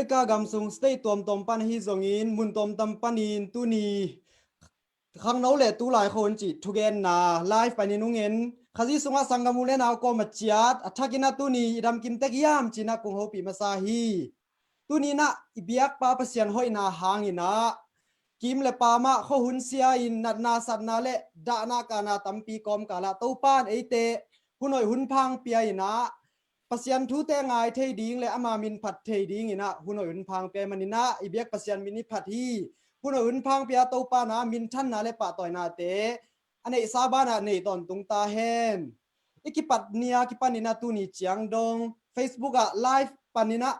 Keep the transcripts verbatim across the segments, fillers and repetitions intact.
America gam sung state tuamtuam pan ahi zongin mun tuamtuam panin tuni khangno le tulai khawng cih thugenna live panin ung en. Khazih sungah sanggam u le nau kawm a ciat a thakin ah tuni i damkim tek hiam ci-in ah kong hopih masa hi. Tuni-in ah i biakpa Pasian hoihna hangin ah kim le paam ah khuahun sia-in natna satna le dahna kahna tampi kawmkal ah Topa'n eite hun hoih hun phang pia-in ah Pasian thute ngai thei ding le ama min phat thei dingin ah hun hoih hun phang pia ahih manin ah i biak Pasian min i phat hi. Hun hoih hun phang pia Topa'n ah minthanna le pahtawinate a neihsa banah nei tawntung ta hen. I kipat ni-a kipanin ah tuni ciang dong Facebook ah live panin ah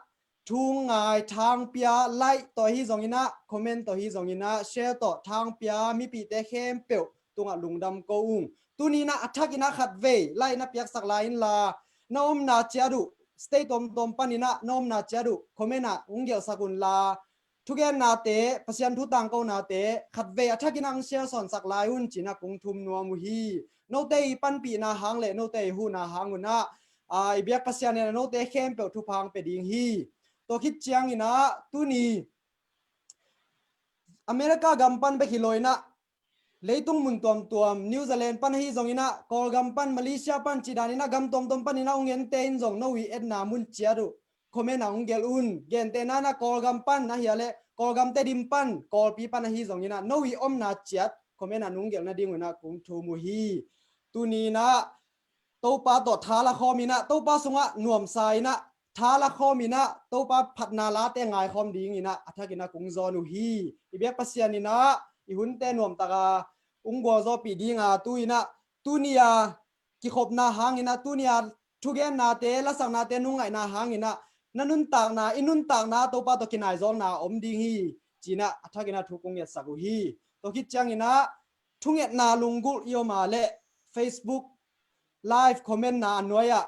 thu ngai thangpia, like tawh ahi zongin ah, comment tawh ahi zongin ah, share tawh thangpia mipihte khempeuh tungah lungdam ko ung. Tuni-in ah a thakin ah khatvei like na piaksak lai inla, na omna ciat uh, state tuamtuam panin ah na omna ciat uh comment ah hong gelhsak unla, thugennate, Pasian thu tangkonate khatvei a thakin ah hong share sawnsak lai un ci-in ah kong thum nuam uh hi. Note i panpihna hang le note i huhna hang un ah, aa, i biak Pasian in ah note khempeuh thupha hong pia ding hi. Tua khit ciangin ah tuni America gam pan bek hi lo-in ah leitung mun tuamtuam, New Zealand pan ahi zongin ah, Kawlgam pan, Malaysia pan cih danin ah gam tuamtuam panin ah hong ente in zong no i etna mun ciat uh comment ah hong gelh un. Gentehna-in ah Kawlgam pan ahih leh Kawlgam Tedim pan, Kawlpi pan ahi zongin ah no i omna ciat comment ah nong gelh nadingun ah kong thum uh hi. Tuni-in ah Topa tawh tha la khawmin ah, Topa sungah nuamsa-in ah, tha la khawmin ah, Topa phatna late ngaikhawm dingin ah a thakin ah kong zawn uh hi. I biak Pasian in ah i hunte nuamtak a hong gualzawhpih ding a, tu-in ah tuni-a kikhopna hangin ah, tuni-a thugennate, lasaknate nong ngaihna hangin ah na nuntakna, i nuntakna Topa tawh kinaizawlna a om ding hi ci-in ah a thakin ah thu kong ngetsak uh hi. Tua khit ciangin ah thungetna lunggulh i om a leh Facebook live comment-na a nuai-ah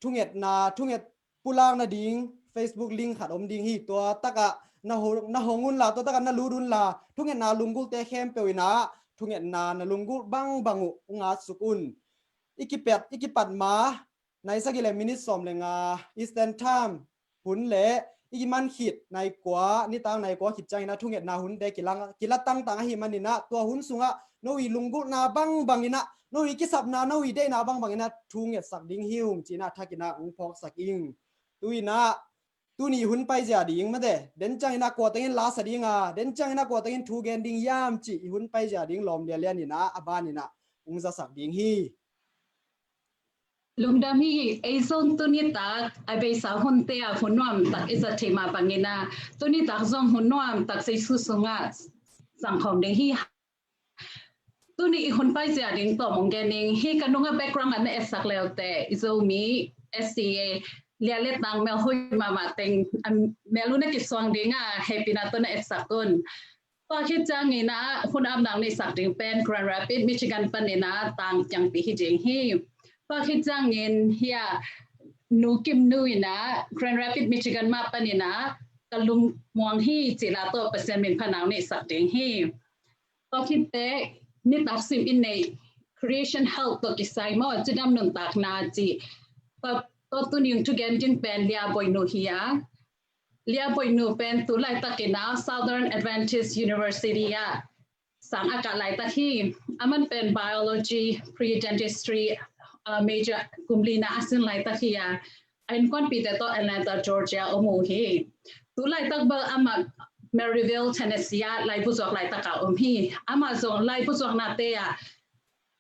thungetna, thunget pulak nading Facebook link khat om ding hi. Tua takah na hong, na hong unla, tua takah na lut unla, thungetna lunggulhte khempeuh in ah thungetna na lunggulh bangbang uh hong atsuk un. I kipat, i kipat ma nai sagih le minit sawm le nga Eastern Time hun le i kiman khit nai kua, nitak nai kua khit ciangin ah thungetna hunte kila, kila tangtang ahih manin ah, tua hun sungah no i lunggulhna bangbangin ah, no i kisapna, no i deihna bangbangin ah thungetsak ding hi ung ci-in ah a thakin ah hong phawksak ing. Tu-in ah tuni i hun paizia ding mate, den ciangin ah kua tengin lasa ding a, den ciangin ah kua tengin thu gen ding hiam cih i hun paizia ding lawm lianlian in ah a banin ah hong zasak ding hi. Lungdam hi. Ei zong tuni tak a beisa hunte ah hun nuamtak i zat theih mah bangin ah, tuni tak zong hun nuamtak Jesu sungah zangkhawm ding hi. Tuni i hun paizia ding tawm hong gen ning. Hih ka nungah background ah na etsak le uh teh, i Zomi S C A lian le tang melhoih mahmah teng, a mel uh na kisuang ding a, hehpihna tawh na etsak un. Tua khit ciangin ah hun apna hong neihsak ding pen Grand Rapids, Michigan panin ah tang kiangpih hi ding hi. Tua khit ciangin hih Nu Kim Nu in ah Grand Rapids, Michigan mah panin ah ka lungmuang hi cih la tawh Pasian min phatna hong neihsak ding hi. Tua khit teh nitak sim i neih Creation Health tawh kisai maw, cidam nuntakna cih, tua, tua tuni hong thugen ding pen Lia Boih Nu hi a. Lia Boih Nu pen tu laitakin ah Southern Adventist University ah sang a kah laitak hi. Aman pen Biology, Pre-Dentistry, uh, major kum lina a sin laitak hi a. A innkuanpihte tawh Atlanta, Georgia om uh hi. Tu laitak bel amah Maryville, Tennessee ah laibu zuak laitak a om hi. Amah zong laibu zuaknate ah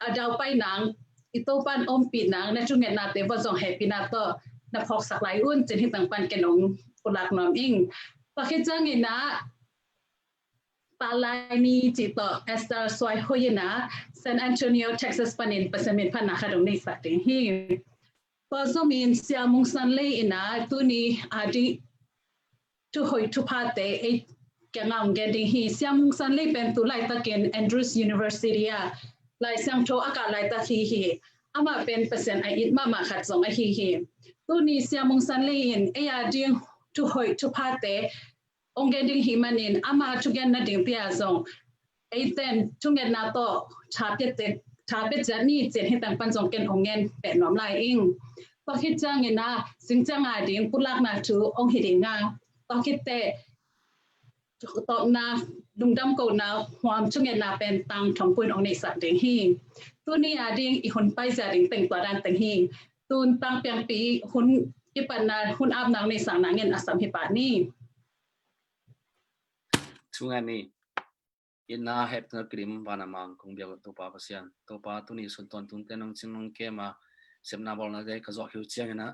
a daupai nang, i Topa'n ompih nang, na thungetnate va zong hehpihna tawh na phawksak lai un ci-in hih teng pan ken hong pulak nuam ing. Tua khit ciangin ah Pa Lai Ni cih tawh Esther Suai Hoih in ah San Antonio, Texas panin Pasian min phatna khat hong neihsak ding hi. Tua zom in Sia Mung San Lei in ah tuni a ding thuhoih thuphate ei kiangah hong gen ding hi. Sia Mung San Lei pen tu laitakin Andrews University ah Lai Siangtho a kah laitak hi hi. Amah pen Pasian a it mahmah khat zong ahi hi. Tuni Sia Mung San Lei in ei a ding thuhoih thuphate hong gen ding hi manin ama thugen nading pi-a zong eiten thungetna tawh tha pia ciat ni ci-in hih teng pan zong ken hong ngen peh nuam lai ing. Tua khit ciangin ah zing ciang a ding pulakna thu hong hi ding a, Tua khit teh tawpna, lungdam kohna, huam thungetna pen tang thongpui in hong neihsak ding hi. Tuni a ding i hun paizia ding teng tua dan teng hi. Tun tang piangpi hun kipatna hun apna hong neihsakna ngen a sam hi pah ni. Thu ngen ni. Itna hehpihna kidim van a mang kong biak Topa Pasian. Topa tuni sun tawntung te nong cing nong kem a sepna bawlnate ka zawh khiu ciangin ah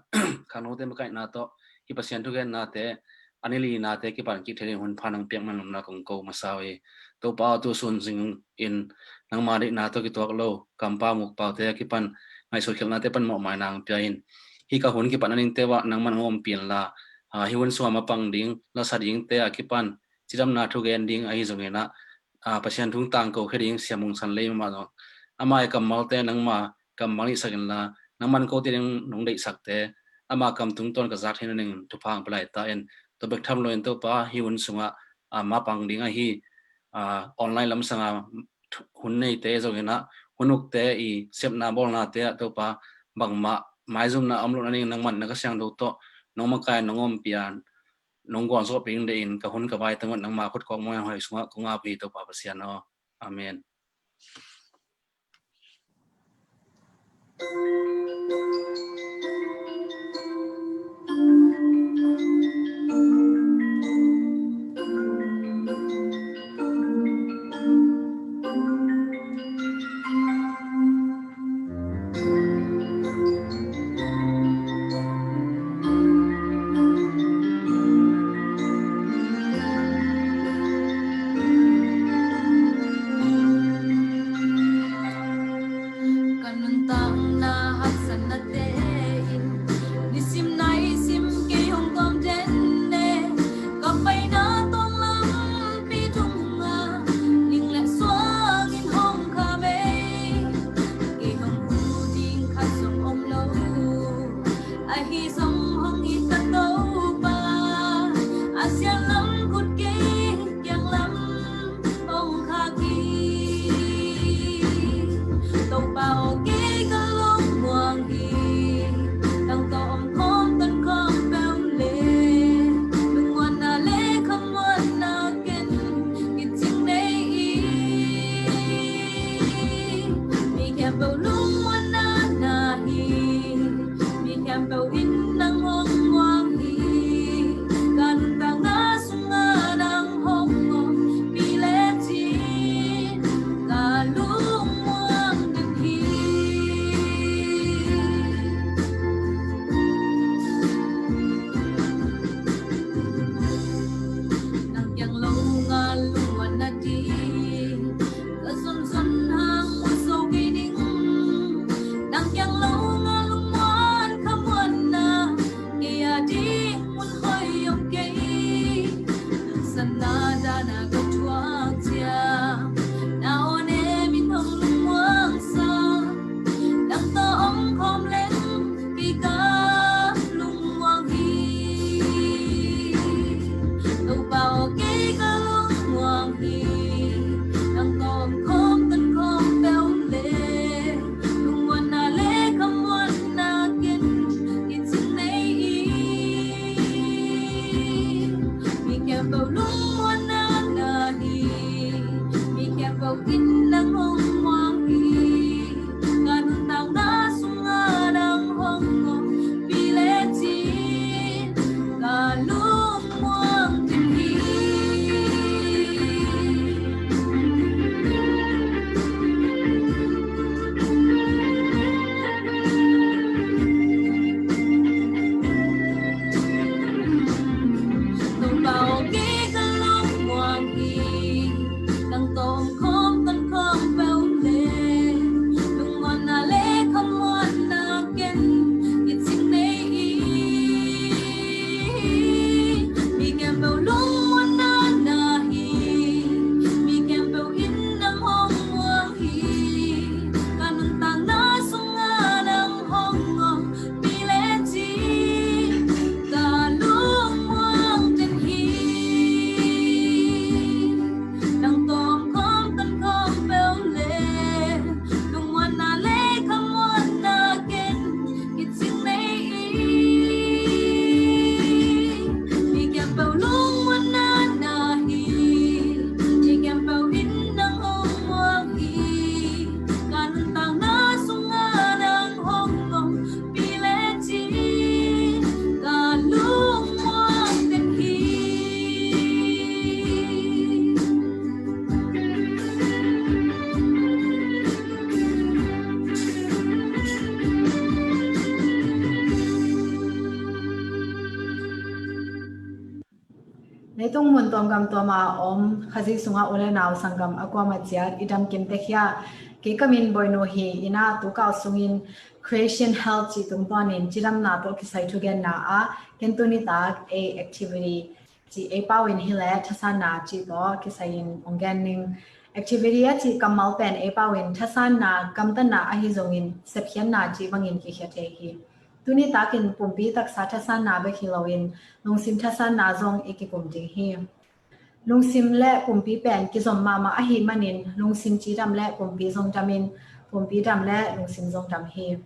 khangnote makaihna tawh hih Pasian thugennate a ni linate kipan kik thei ding hun pha nang piak man lungna kong ko masa uh hi. Topa aw tu sun zing in nangma deihna tawh kituak lo kampau mukpaute a kipan ngaihsut khialhnate pan mawhmai nang pia in. Hih ka hun kipan a ningte uah nangman hong ompih inla, ah, hih hun sungah mapang ding, lasa dingte a kipan cidamna thugen ding ahi zongin ah, ah, Pasian thu tangko khia ding Sia Mung San Lei mahmah zong, ama i kammalte nangma kammal hihsak inla, nangman kote ding nong deihsakte ama kam tungtawn ka zak theihna ding thupha hong pia lai ta in. Tua bek tham loin Topa hih hun sungah, ah, mapang ding ahi, ah, online lamsanga hun neite zongin ah hun ukte i sepna bawlnate ah Topa bangmah maizumna a om loh nading nangman na Kha Siangtho tawh nong makaih nong ompih a nong gualzawhpih ding deih in ka hun ka vai teng uah nangma khut kawk muanhuai sungah kong ap hi Topa Pasian aw. Amen. Ka nuntakna haksatnate in nisim naisim kei hong kawm den le. Tung mun tuamgam tuama om Khazih sunga u le nau sanggam a kuama ciat i dam kim tek hia? Kei ka min Boinu hi. Ina tukau sungin Creation Health cih tungtawnin cidamna tawh kisai thugenna ah ken tuni tak ei activity cih ei pau in hi le thasanna cih tawh kisai in ong gen ning. Activity a cih kammal pen ei pau in thasanna, gamtatna ahi zongin sepkhiatna cih bangin kikhia thei hi. Tuni takin pumpi taksa thasanna bek hi loin lungsim thasanna zong i kikum ding hi. Lungsim le pumpi pen kizom mahmah ahi manin lungsim cidam le pumpi zong damin, pumpi dam le lungsim zong dam hi.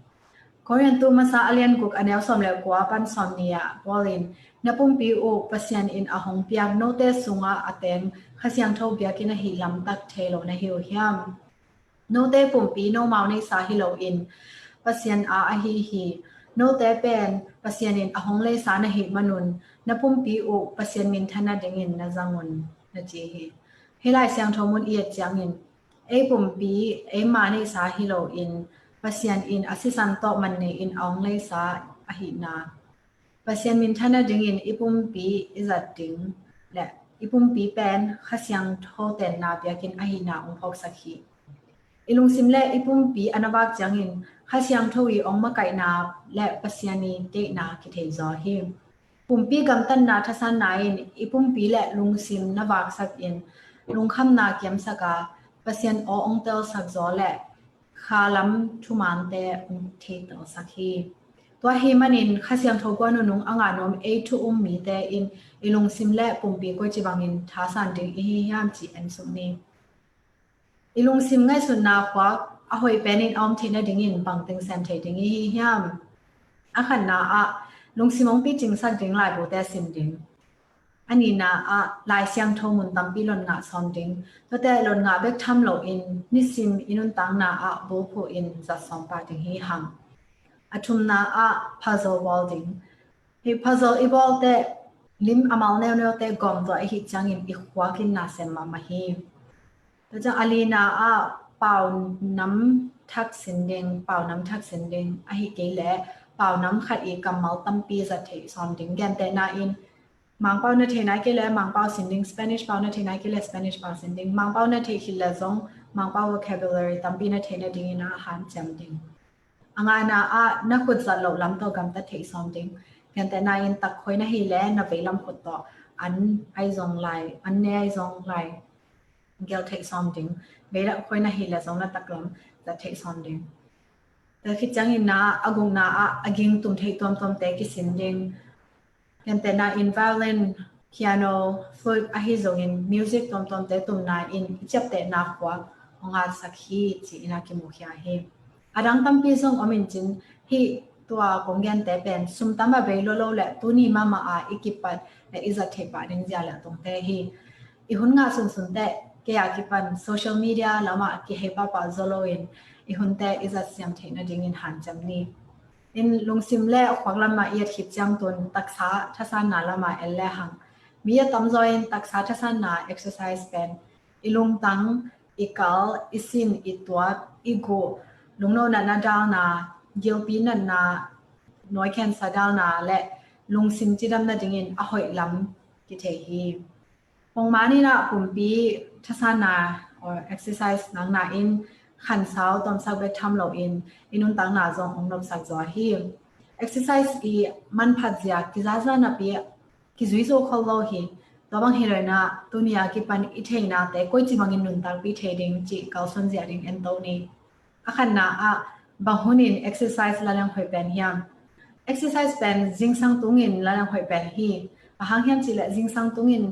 Korintu masa a lian guk a neu sawm le kua pan sawm nih ah Paul in, na pumpi uh Pasian in a hong piak note sungah a teng Kha Siangtho biakinn ahi lamtak thei lo na hi uh hiam? Note pumpi nomau neisa hi loin Pasian a ahi hi. Note pen Pasian in a hong leisa na hih manun na pumpi uh Pasian minthanna dingin na zang un, na ci hi. Hih Lai Siangtho mun i et ciangin ei pumpi eima neisa hi loin Pasian in a sisan tawh man nei in a hong leisa ahihna, Pasian minthanna dingin i pumpi i zat ding le i pumpi pen Kha Siangtho tenna biakinn ahihna ong phawksak hi. I lungsim le i pumpi a na vak ciangin Kha Siangtho i ong makaihna le Pasian i deihna kithei zaw hi. Pumpi gamtatna thasanna in i pumpi le lungsim na vaksak in lungkhamna kiamsak a, Pasian aw ong telsak zaw le kha lam thumaante ong theitelsak hi. Tua hi manin Kha Siangtho guan nunung a ngah nuam ei thu um mite in i lungsim le pumpi koici bangin thasan ding i hi hiam cih en suk ni. I lungsim ngaihsutna khuak a hoih penin a om theihna dingin bangteng sem thei ding i hi hiam? A khatna ah lungsim ong picingsak ding laibute sim ding. A nihna ah Lai Siangtho mun tampi lotngah sawm ding. Tuate lotngah bek tham loin nisim i nuntakna ah bulphuh in zat sawm pah ding hi hang. A thumna ah puzzle bawl ding. Hih puzzle i bawlte lim a mal neuneute gawm tuah i hih ciangin i khuak in na sem mahmah hi. Tua ciang a lina ah pau nam thak sin ding, pau nam thak sin ding, ahi kei leh pau nam khat i kammal tampi zat theih sawm ding. Gentehna in Mangpau na thei nai kei leh Mangpau sin ding, Spanish pau na thei nai kei leh Spanish pau sin ding. Mangpau na thei khit leh zong Mangpau vocabulary tampi na theih nadingin a hanciam ding. A ngana ah na khut zat loh lam tawh gamtat theih sawm ding. Gentehna in tak khoi na hi leh na veilam khut tawh an ai zong lai, an ne ai zong lai gel theih sawm ding. Veilam khoi na hi leh zong na taklam zat theih sawm ding. Tua khit ciangin na a gukna ah a ging tum theih tuamtuamte kisin ding. Gentehna in violin, piano, flute ahi zongin music tuamtuamte tumna in i ciaptehna khuak hong hatsak hi ci-in a kimukhia hi. A dang tampi zong om in cin hih tua kong gente pen sum tam a bei lolo le tuni mahmah a i kipat le i zat theih pah ding zia le tungte hi. I hun ngah sunsun teh kei a kipan social media lamah kihei pahpah zaw loin i hunte i zat siam theih nadingin hanciam ni. In lungsim le khuak lamah i et khit ciang tun taksa thasanna lamah en le hang. Mi a tamzaw in taksa thasanna exercise pen i lungtang, i kal, i sin, i tuat, i guh, lungno natna dalna, gilpi natna, nuai khensa dalna le lungsim cidam nadingin a hoih lam kithei hi. Pongman in ah pumpi thasanna or exercise nakna in khansau tawmsak bek tham loin i nuntakna zong hong nopsak zaw hi. Exercise i manphat zia kizaza napi kizui zo khol lo hi. Tua bang hi lo in ah tuni a kipan i theinate koici bangin nuntakpih thei ding cih kalsuan zia ding en to ni. A khatna ah bang hunin exercise la leng hoih pen hiam? Exercise pen zingsang tungin la leng hoih pen hi. Bang hang hiam cih leh zingsang tungin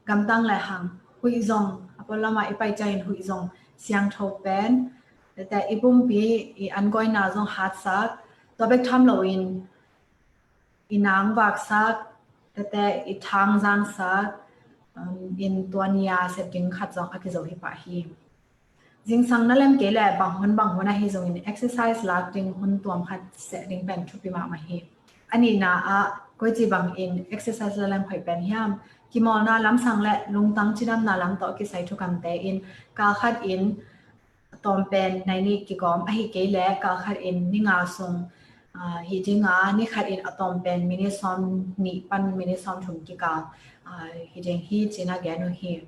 gamtang le hang huih zong a pualamah i pai ciangin huih zong siangtho pen, tete i pumpi i angawina zong hatsak, tua bek tham loin i nang vaksak, tete i thang zangsak, um, in tua nia sep ding khat zong a kizo hi pah hi. Zingsang na lem kei le bang hun bang hun ahi zongin exercise lak ding hun tuam khat seh ding pen thupi mahmah hi. A nihna ah koici bangin exercise la lem hoih pen hiam? Kimawlna lamsang le lungtang cidamna lam tawh kisai thukamte in kal khat in a tawm pen nai nih kikawm ahi kei le kal khat in ni nga sung, ah, hi dinga ni khat in a tawm pen minute sawm nih pan minute sawm thum kikal. Hi ding hi ci-in a gen uh hi.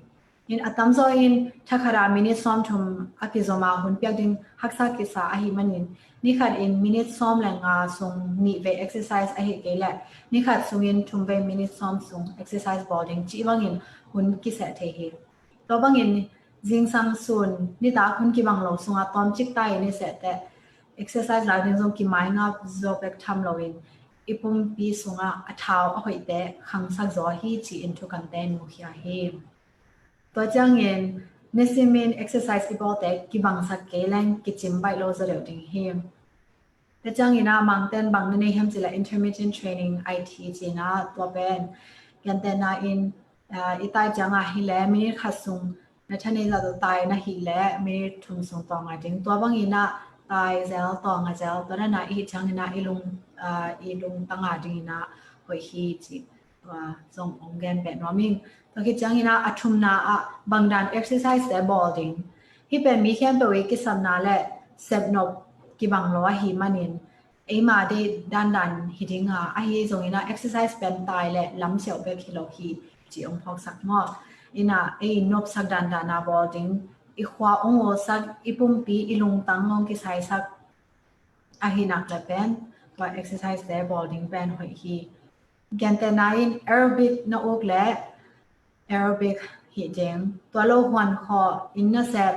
In a tamzaw in thakhat a minit sawmthum a kizom a hun piak ding haksa kisa ahih manin, nikhat in minit sawm le nga sung nih vei exercise ahih kei leh nikhat sungin thum vei minit sawm sung exercise bawl ding cih bangin hun kiseh thei hi. Tua bangin zingsang sun nitak hun kibang lo sungah tawmcik ta-in i seh teh exercise lak ding zong kimaingap zaw bek tham loin i pumpi sungah a thau a hoihte khangsak zaw hi ci-in thukhente nukhia hi. Tua ciangin nisimin exercise i bawlte kibangsak kei leng kicim baih lo zaw deuh ding hi. Tua ciangin ah Mangten bang na nei hiam cih leh intermittent training I T ci-in ah tua pen gentehna in i tai ciangah hi leh minit khat sung na tha nei zah tawh tai na hih leh minit thum sung tawng a ding. Tua bangin ah tai zel tawng a zel tua na i hih ciangin ah i lung i lungtang a dingin ah hoih hi ci. Tua zong ong gen beh nuam ing. Tua khit ciangin ah a thumna ah bangdan exercise te bawl ding. Hih pen mi khempeuh i kisapna le sepnop kibang lo ahih manin eima deih dandan hi ding a, ahi zongin ah exercise pen tai le lamsiau bek hi lo hi ci ong phawksak maw. In ah ei nopsak dandan a bawl ding. I khua ong olsak, i pumpi i lungtang ong kisaisak ahi nak le pen tua exercise te bawl ding pen hoih hi. Gentehna in aerobic na uk le aerobic hi ding. Tua lo huan khawh, inn na sep,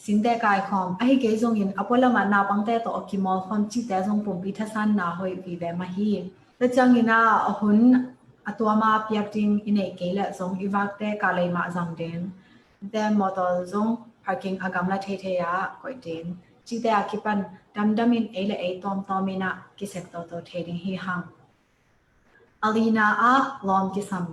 singte kai khawm ahi kei zongin a pualamah naupangte tawh a kimawl khawm cihte zong pumpi thasanna hoih vive mah hi. Tua ciangin ah a hun a tuama piak ding i neih kei leh zong i vakte ka lei mah zang ding. Te motor zong parking a gamla theithei ah koih ding. Cihte a kipan damdamin ei le ei tawmtawmin ah kisep toto thei ding hi hang. A lina ah lawm kisam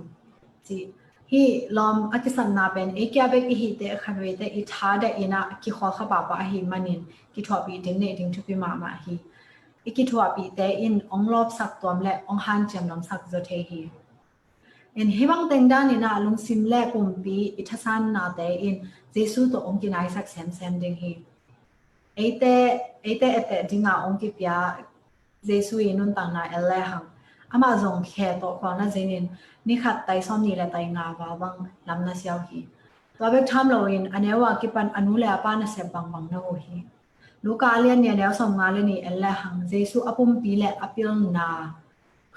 cih. Hih lawm a kisapna pen ei kia bek i hihte khatveite i thadah in ah kikholh kha pahpah ahih manin kithuahpih ding neih ding thupi mahmah hi. I kithuahpihte in ong lawpsak tuam le ong hanciam lamsak zaw thei hi. In hih bang teng danin ah lungsim le pumpi i thasannate in Jesu tawh ong kinaisak semsem ding hi. Eite, eite etteh dinga ong kipia Jesu i nuntakna el le hang. Amah zong khe tawh khuang na zinin nikhat tai sawm nih le tai nga val bang lam na siau hi. Tua bek tham loin a neu a kipan a nu le a pa nasep bangbang na uh hi. Luka a lian nih a neu sawm nga le nih el le hang Jesu a pumpi le a pilna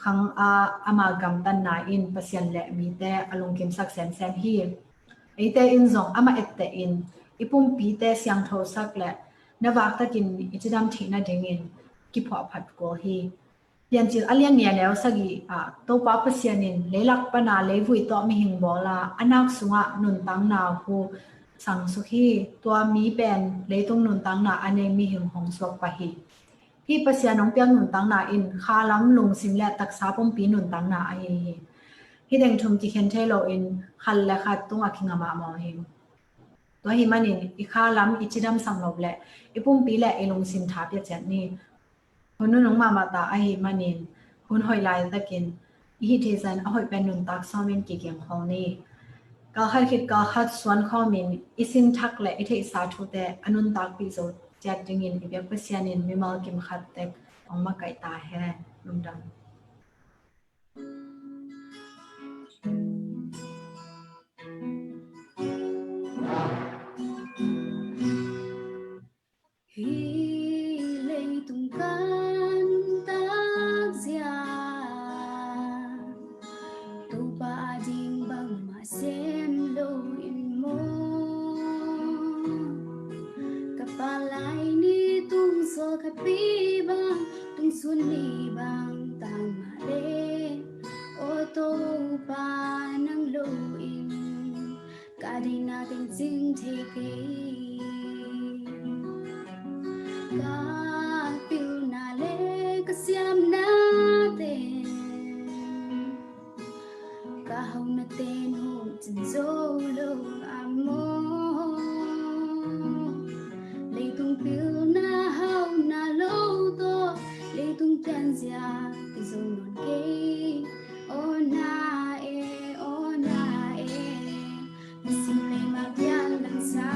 khang a ama gamtatna in Pasian le mite a lungkimsak semsem hi. Eite in zong amah etteh in i pumpite siangthosak le na vaktakin i cidam theih nadingin kiphuahphat kul hi. Piancil a lian nih a neu sagih ah Topa Pasian in leilak pana leivui tawh mihing bawla a nak sungah nuntakna hu sangsuk hi. Tua mi pen leitung nuntakna a nei mihing hong suak pah hi. Hih Pasian hong piak nuntakna in khalam lungsim le taksa pumpi nuntakna ahi hi. Hih deng thum kikhen thei loin khat le khat tungah kingamah maw hi. Tua hi manin i khalam i cidam sang lo le i pumpi le i lungsim tha pia ciat ni. Hun nunung mahmah ta ahi manin hun hoih laitakin i hih theih zan a hoih pen nuntak sawmin kigeng khol ni. Kalkhat khit kalkhat suan khawmin i sin thak le i theihsa thute a nuntakpih zo ciat dingin i biak Pasian in mimal kim khat tek hong makaih ta hen. Lungdam. Hih leitung kan takzia Topa ading bangmah sem lo in maw? Ka palai ni tung sawlkhat pi bang, tung sun ni bang tang mah le, aw Topa nang lo in ka deihna teng cing thei kei. Ka pilna le ka siamna teng, ka hauhna ten hong cin zo lo a maw? Leitung pilna hauhna lo tawh, leitung pianzia kizom nawn kei. Aw na e, aw na e, na sim lei mah pian lang sa.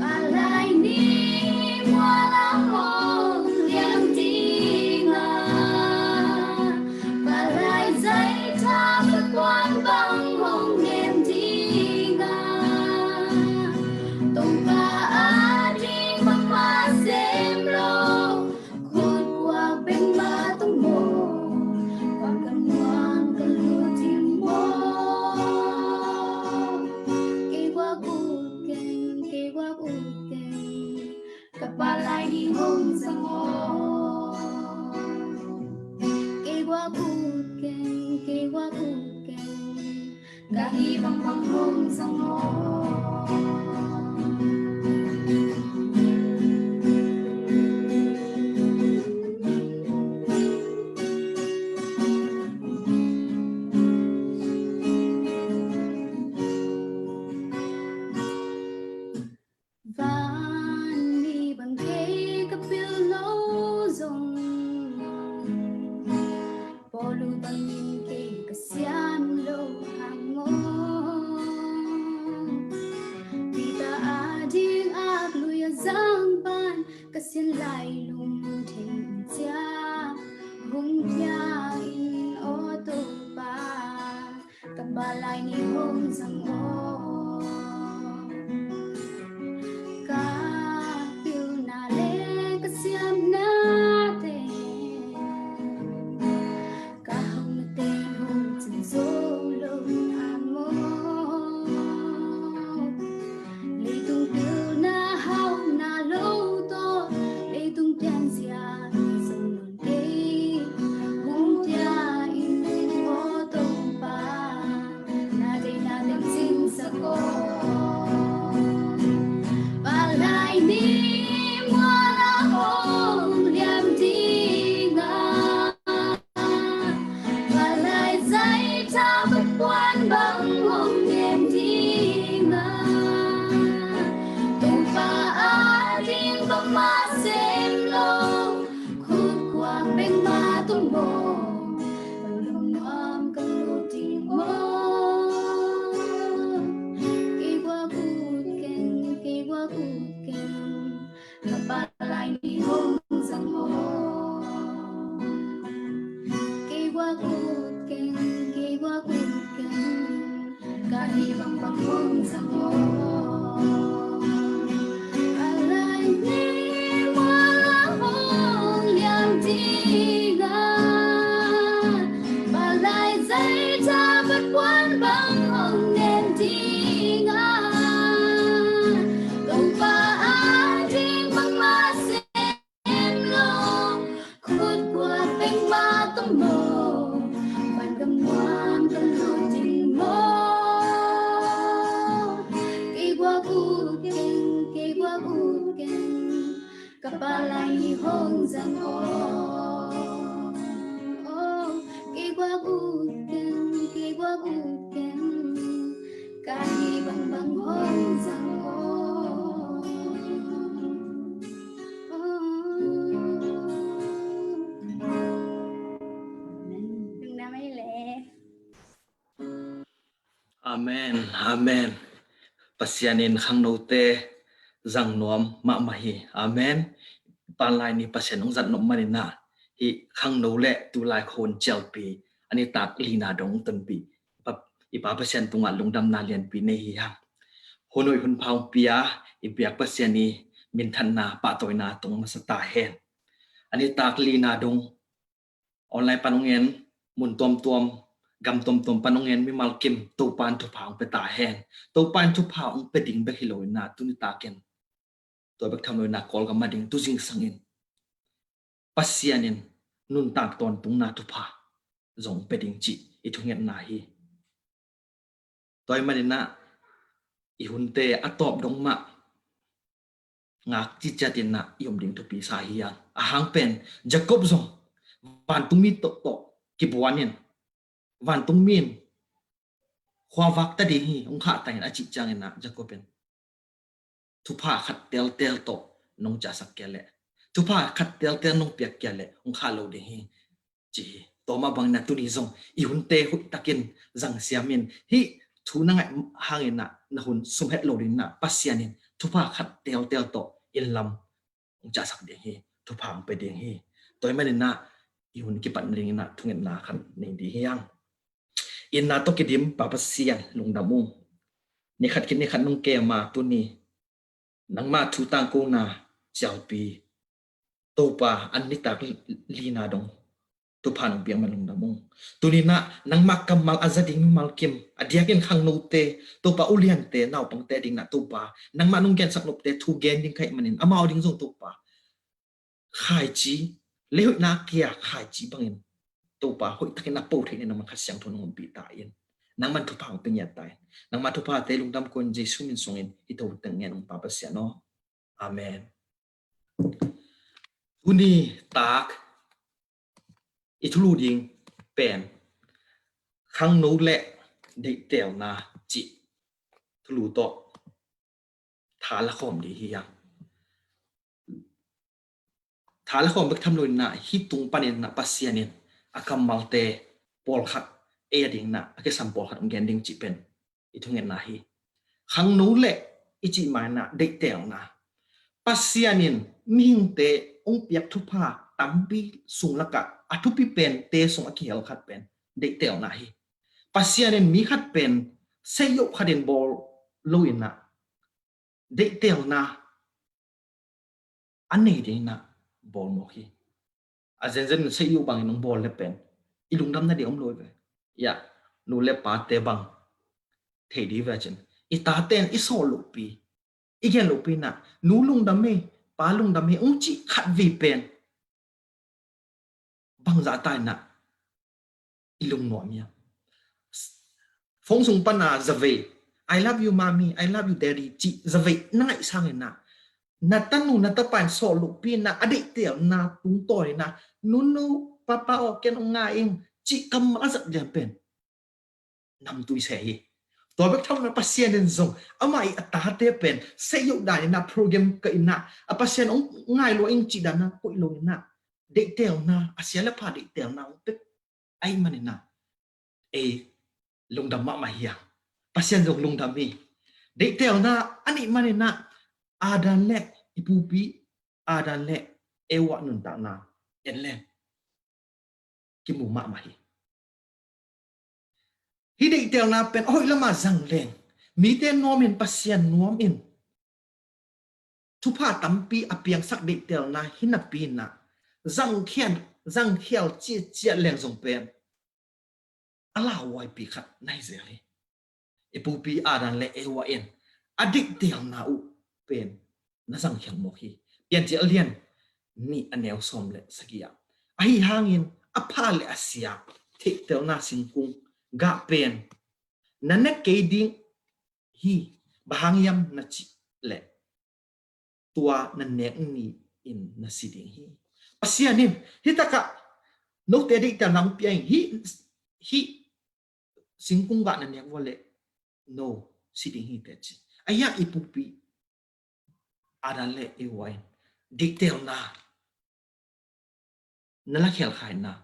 Palai ni ni hong zang aw. Kei guak ut keng, kei guak ut keng, ka hih bangbang hong zang aw. Van mi bang kei ka pil lo zong, Paulu bangin kei ka siam lo hang maw? Peter ading ak lui a zang pan, ka sian lai lungthim cia hong pia in aw Topa, ka palai ni hong zang aw. Ka pilna le ka siamnate, ka hauhna ten hong cin zo lo a maw? Leitung pilna hauhna lo tawh, leitung pianzia zong kei hong pia in aw Topa, na deihna teng cingsak aw. Palai ni mual ah hong liam ding a, palai zai thapat puan bang hong nem ding a, Topa ading bangmah sem lo, khut kua bengmah tawh maw, bang nuam ka lut ding maw? Kei guak ut keng, kei guak ut keng, ka palai ni hong zang aw. Kei guak ut keng, kei guak ut keng, ka hih bangbang hong zang aw. Palai ni mual ah hong liam ding a, palai zai thapat puan bang hong nem ding a, Topa ading bangmah sem lo, khut kua bengmah tawh maw, bang ka muam ka lut ding maw? Kei guak ut keng, kei guak ut keng, ka palai ni hong zang aw. Kei guak ut keng, kei guak ut keng, ka hih bangbang hong zang aw. Amen. Lungdam ei le. Amen, amen. Pasian in khangnote zang nuam mahmah hi. Amen. Palai ni Pasian hong zat nop manin ah, hih khangno le tulai khawng cialpi, a nitak lina dong tonpih i Pa Pasian tungah lungdamna lianpi nei hi hang. Hun hoih hun pha hong pia i biak Pasian i minthanna pahtawina tong masa ta hen. A nitak lina dong online pan hong en, mun tuamtuam, gam tuamtuam pan hong en mimal kim, Topa in thupha hong pia ta hen. Topa in thupha hong pia ding bek hi lo in ah, tu nitakin tua bek tham lo in ah, Kawlgam a ding tu zingsang in Pasian in nuntak tawntungna thupha zong pia ding cih i thungetna hi. Tua ahih manin ah i hunte a tawp dong mah ngak ciciat in ah i om ding thupi sa hi hang. A hang pen Jacob zong vantungmi tawh, tawh kibuan in, vantungmi in khuavak ta ding hi, hong khah ta in a cih ciangin ah Jacob in thupha khat teltel tawh nong ciahsak kei leh, thupha khat teltel nong piak kei leh hong khah lo ding hi, ci hi. Tua mah bangin ah tuni zong i hunte hoihtakin zangsiam in, hih thu na ngaih hangin ah na hun sum het lo ding in ah, Pasian in thupha khat teltel tawh inn lam hong ciahsak ding hi, thupha hong pia ding hi. Tua ahih manin ah i hun kipat nadingin ah thungetna khat nei ding hi hang. Itna tawh kidim Pa Pasian lungdam ung. Ni khat khit ni khat nong kem a, tuni nangmah thu tangkona cialpi, Topa, a nitak lina dong thupha nong piak man lungdam ung. Tuni in ah nangmah kammal a za ding mimal kim, a diakin khangnote, Topa, uliante, naupangte a dingin ah Topa, nangmah nong gensak nopte thu gen ding ka hih manin amau ding zong Topa, khaici, leihoihna kia khaici bangin Topa hoihtakin a po theihna nangman Kha Siangtho nong ompih ta in, nangman thupha hong pia ngiat ta in, nangman thuphate lungdam ko in Jesu min sungin hih thu teng ngen ung Pa Pasian aw. Amen. Tuni tak i thulu ding pen khangno le deihtelna cih thulu tawh tha la khawm ding hi hang. Tha la khawm bek tham lo in ah, hih tung panin ah Pasian in a kammalte pawlkhat, ei a ding in ah a kisam pawlkhat hong gen ding cih pen i thungetna hi. Khangno le i cih ma in ah deihtelna. Pasian in mihingte hong piak thupha tampi sung lakah a thupi pente sung a kihel khat pen deihtelna hi. Pasian in mi khat pen seiyawh khat in bawl lo in ah, deihtelna a nei ding in ah bawl mawk hi. A zenzen in seiyawh bangin hong bawl le pen i lungdam nading om lo hi ve. Ya, nu le pate bang thei ding hi ve cin. I tate in i sawh lohpi, i gen lohpi in ah, nu lungdam hi, pa lungdam hi hong cih khat vei pen bangzah ta in ah i lungnuam hiam? Phone sung pan a zavei, "I love you, mommy, I love you, daddy," cih zavei na ngaih sang in ah, na tanu na tapa in sawh lohpi in ah a deihtelna tungtawn in ah, "Nunu, papa aw, ken hong ngai ing," cih kammal a zat lian pen namtui se hi. Tua bek tham lo in ah Pasian in zong amah i a tate pen seiyawh dan in ah program kah in ah, a Pasian hong ngai lua ing cih dan in ah koih lo in ah, deihtelna, a sia le pha deihtelna hong pia ahih man in ah ei lungdam mahmah hi hang. Pasian zong lungdam hi. Deihtelna a neih man in ah Adam le i pupi Adam le Eva nuntakna en leng kimu mahmah hi. Hih deihtelna pen a hoih lamah zang leng, mite nuam in, Pasian nuam in thupha tampi a piangsak deihtelna hi napi in ah, zangkhian, zangkhial ciatciat leng zong pen a lauhuaipi khat na hi zel hi. I pupi Adam le Eva in a deihtelna uh pen na zangkhial mawk hi. Piancil a lian nih a neu sawm le sagih ah, "Ahi hangin a pha le a sia theihtelna singkung gah pen na ne kei ding hi, bang hang hiam na cih leh tua na nek ni-in na si ding hi." Pasian in hih takah note deihtelna hong pia ing, hih, hih singkung gah na nek vua leh no si ding hi, teci. Ahi hang i pupi Adam le Eva in deihtelna na lakhel kha in ah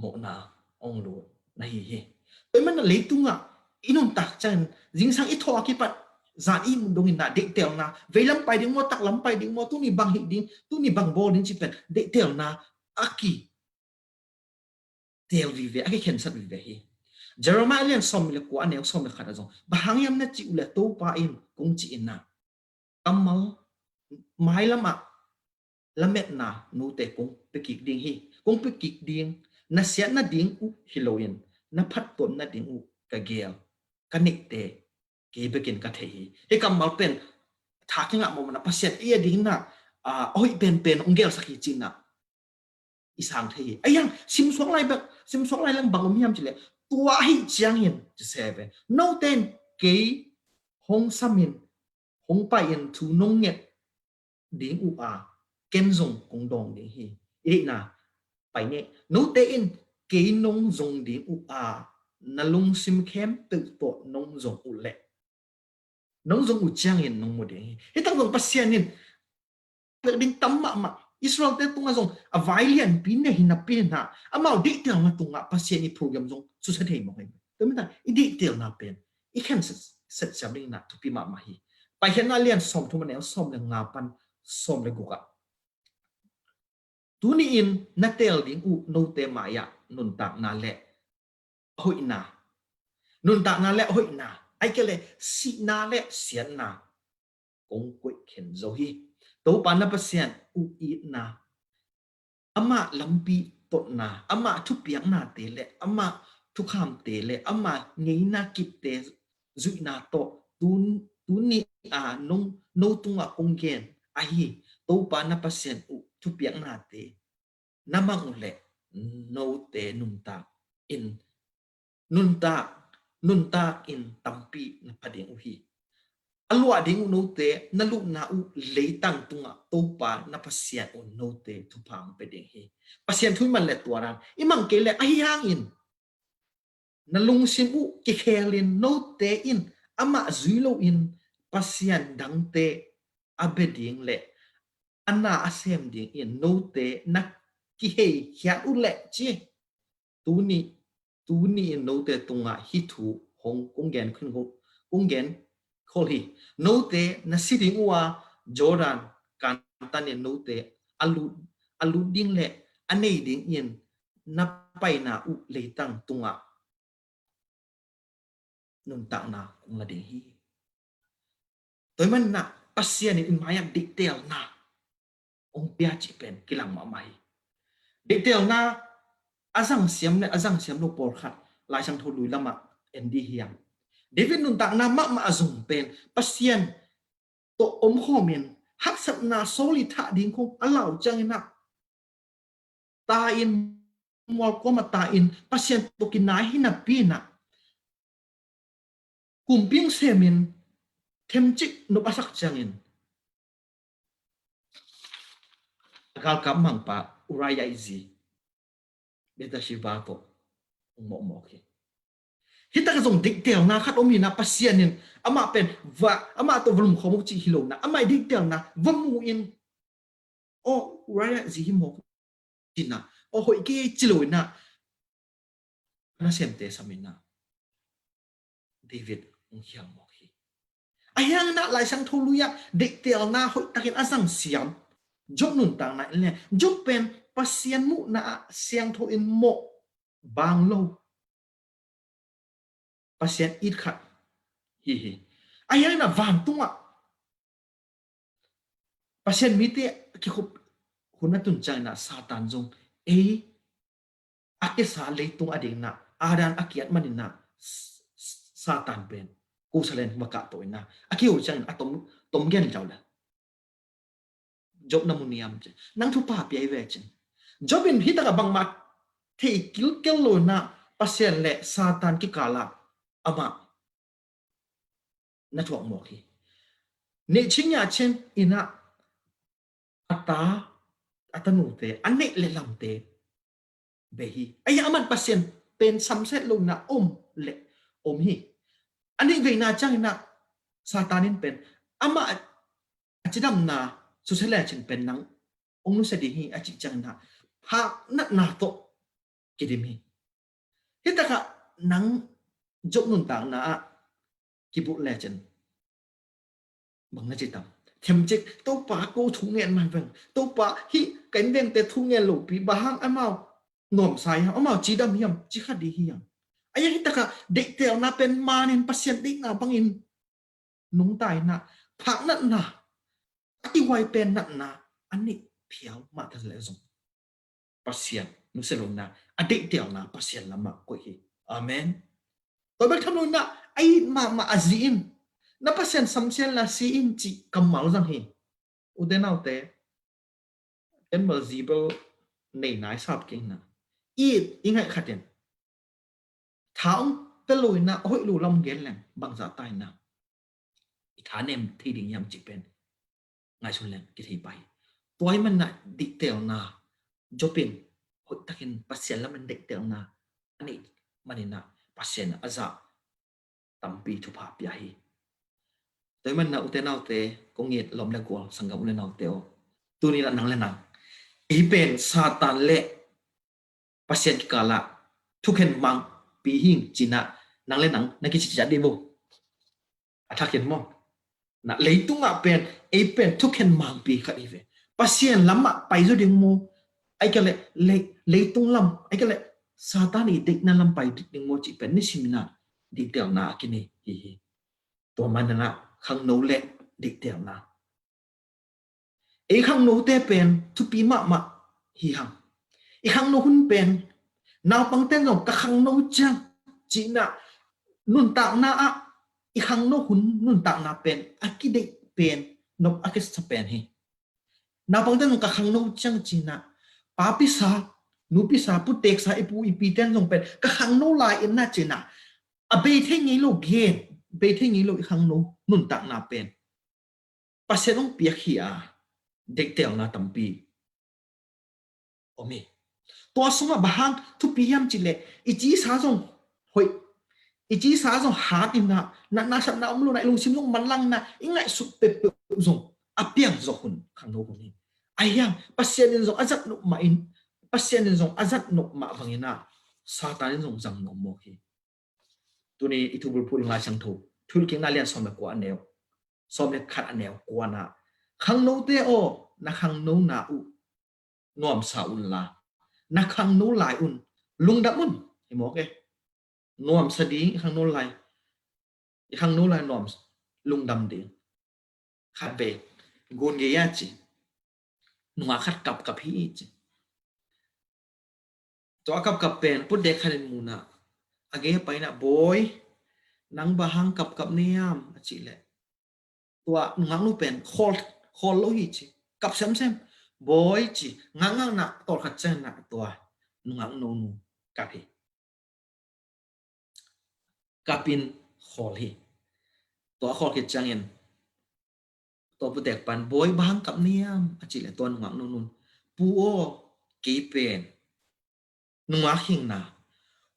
mawhna hong lut na hi hi. Tua ahih man in ah leitungah i nuntak ciangin zingsang i thawh a kipat zan i muh dong in ah deihtelna, veilam pai ding maw, taklam pai ding maw, tuni bang hih ding, tuni bang bawl ding cih pen deihtelna a ki teel vive, a kikhensat vive hi. Jeremiah lian sawm le kua a neu sawm le khat ah zong, "Bang hang hiam na cih uh leh Topa in kong ci in ah, kammal mailam ah lametna note kong pia kik ding hi. Kong pia kik ding, na siat nading uh hi loin na phattuam nading uh ka geel, ka neihte kei bekin ka thei hi." Hih kammal pen tha kingah mawh man ah Pasian ei a ding in ah, ah, a hoih penpen hong geelsak hi ci-in ah i sang thei hi. Ahi hang simsuak lai bek, simsuak lai leng bang om hiam cih leh, tua ahih ciangin ci se ve, note in kei hong samin hong pai-in thu nong nget ding uh a, ken zong kong dawng ding hi. I deihna pai ni. Note in kei nong zong ding uh a, na lungsim khempeuh tawh nong zong uh leh, nong zong uh ciangin nong mu ding hi. Hih tak zong Pasian in pek ding tam mahmah. Israelte tungah zong a vai lianpi nei hi napi in ah, amau deihtelna tungah Pasian i program zong susia thei mawk hi. Tua ahih man in ah i deihtelna pen i khenset, set siam ding in ah thupi mahmah hi. Paikhiatna lian sawm thum a neu sawm le nga pan sawm le guk ah, "Tuni-in na teel ding uh note mai-ah nuntakna le a hoihna, nuntakna le a hoihna, ahih kei leh sihna le siatna kong koih khen zo hi. Topa na Pasian uh itna, amah lampi totna, amah thupiaknate le amah thukhamte le amah ngeina kipte zuihna tawh tun, tuni a nong, no tungah kong gen ahi Topa na Pasian uh thupiaknate na mang uh leh note nuntak in, nuntak, nuntak in tampi na pha ding uh hi. A luah ding uh note na lutna uh leitang tungah Topa na Pasian un note thupha hong pia ding hi. Pasian thu i man le tua dan i mang kei le ahi hangin na lungsim uh kikhelin note in amah zui loin pasian dangte a bia ding le a na a sem dingin note na kiheikhiat uh leh ci. Tuni, tuni in note tungah hih thu hong kong gen khin, kong gen khol hi. Note na si ding uh a Jordan kantan in note a lut, a lut ding le a nei dingin na paina uh leitang tungah nuntakna kong la ding hi. Tua ahih manin ah Pasian in i mai-ah deihtelna hong pia cih pen kilang mahmah hi. Deihtelna a zangsiam le a zangsiam lo pawlkhat Lai Siangtho lui lamah en dih hiam? David nuntakna mahmah a zong pen Pasian tawh omkhawmin haksatna Saul i thah ding khong a lau ciangin ah ta in, mualkuam ah ta in, Pasian tawh kinai hi napi in ah kumpi hong semin themcik nop a sak ciangin a galkap mangpa Uriah i zi Bathsheba tawh hong mawhmawh hi. Hih takah zong deihtelna khat om hi in ah Pasian in amah pen va, amah tawh va lumkhawm uh cih hi lo in ah amah i deihtelna va mu in, aw, Uriah zi hi mawk ci in ah, aw, hoih kei ci lo in ah nasemte sam in ah David hong khial mawk hi. Ahi hangin ah Lai Siangtho lui ah deihtelna hoih takin a zangsiam Job nuntakna en le Job pen Pasian muhna ah siangtho in mawh bang lo Pasian it khat hi hi. Ahi hangin ah vantungah Pasian mite a kikhup hun a tun ciangin ah Satan zong ei a kisa leitung a dingin ah Adam a kiat manin ah S-, S-, Satan pen kusa len va kah tawh in ah a kiho ciangin a tom, tom gen zau le Job na mu niam cin. Nang thupha pia hi ve cin. Job in hih takah bangmah thei kilkel lo in ah Pasian le Satan kikal ah amah na thuak mawk hi. Neih chin ngiah chin in ah a ta, a tanute, a neih le lamte bei hi. Ahi a man Pasian pen samset lo in ah om le om hi. A nih veina ciangin ah Satan in pen amah a cidamna susia lecin pen nang hong nusia ding hi a cih ciangin ah phak natna tawh kidim hi. Hih takah nang Job nuntakna ah kibulh lecin bang na ci tam? Themcik, Topa ko thu ngen mai veng, Topa hih ka innvengte thu ngen lopi bang hang amau nuamsa hiam, amau cidam hiam, ci kha ding hiam? Ahi hang hih takah deihtelna pen manin Pasian deihna bangin nungta in ah phak natna, a kihuai pen natna a neih phial mah ta leh zong Pasian nusia lo in ah a deihtelna Pasian lamah koih hi. Amen. Tua bek tham lo in ah a it mahmah a zi in na Pasian samsia in la si in cih kammal zang hi. Ute naute, ken bel zi bel nei nai sap kei in ah it i ngaih khat in tha hong pia lo in ah a hoih lo lam gen leng bangzah ta in ah i tha nem thei ding hiam cih pen ngaihsun leng kithei pah hi. Tua ahih manin ah deihtelna, Job in hoih takin Pasian lam in deihtelna a neih manin ah Pasian a zah tampi thupha pia hi. Tua ahih manin ah ute naute, kong it lawm le gual sanggam u le naute aw, tuni in ah nang le nang, ei pen Satan le Pasian kikal ah thukhen mangpi hi ing ci in ah nang le nang na kici ciat dih bo. A thak in maw, na leitung ah pen ei pen thukhen mangpi khat hi ve. Pasian lamah pai zaw ding maw, ahih kei leh lei, leitung lam, ahih kei leh Satan i deihna lam pai ding maw cih pen nisim in ah deihtelna a kinei hi hi. Tua manin ah khangno le deihtelna, ei khangnote pen thupi mahmah hi hang. I khangno hun pen naupangte'n zong ka khangno ciang ci in ah nuntakna ah i khangno hun nuntakna pen a kideih pen, nop a kisa pen hi. Naupangte zong ka khangno ciang cinah, papisa, nupisa, puteksa, i pu i pite zong pen ka khangno lai in na cinah, a bei thei ngei lo gen, bei thei ngei lo i khangno nuntakna pen Pasian hong piak hi a, deihtelna tampi om hi. Tua sungah bang hang thupi hiam cih leh i cisa zong hoih, i cisa zong hat inah, natna satna om lo inah, i lungsim zong manlang inah, i ngaihsut peuhpeuh zong a piang zawh hun, khangno hun hi. Ahi hang Pasian in zong a zat nop mah in, Pasian in zong a zat nop mah bang inah Satan in zong zang nuam mawk hi. Tuni i thubulphuh ding Lai Siangtho, Thuhilhkikna lian sawm le kua a neu, sawm le khat a neu kua na, khangnote aw, na khangnona uh nuamsa unla, na khangno lai un lungdam un. Hi mawk e. Nuamsa ding i khangno lai, i khangno lai nuam, lungdam ding. Khat vei, gun gei a ci, nungak khat kapkap hi ci. Tua a kapkap pen putdek khat in mu inah, a gei a pai inah, "Bawi, nang bang hang kapkap na hiam?" a cih leh, tua nungaknu pen khawl, khawl lo hi ci, kap semsem. "Bawi," ci, ngakngak inah tawlkhat ciang inah tua nungaknu nu kap hi. Kap in khawl hi. Tua a khawl khit ciangin tua putdek pan, "Bawi, bang hang kap na hiam?" a cih leh tua nungaknu nun, "Pu aw, kei pen nungak hi ing na,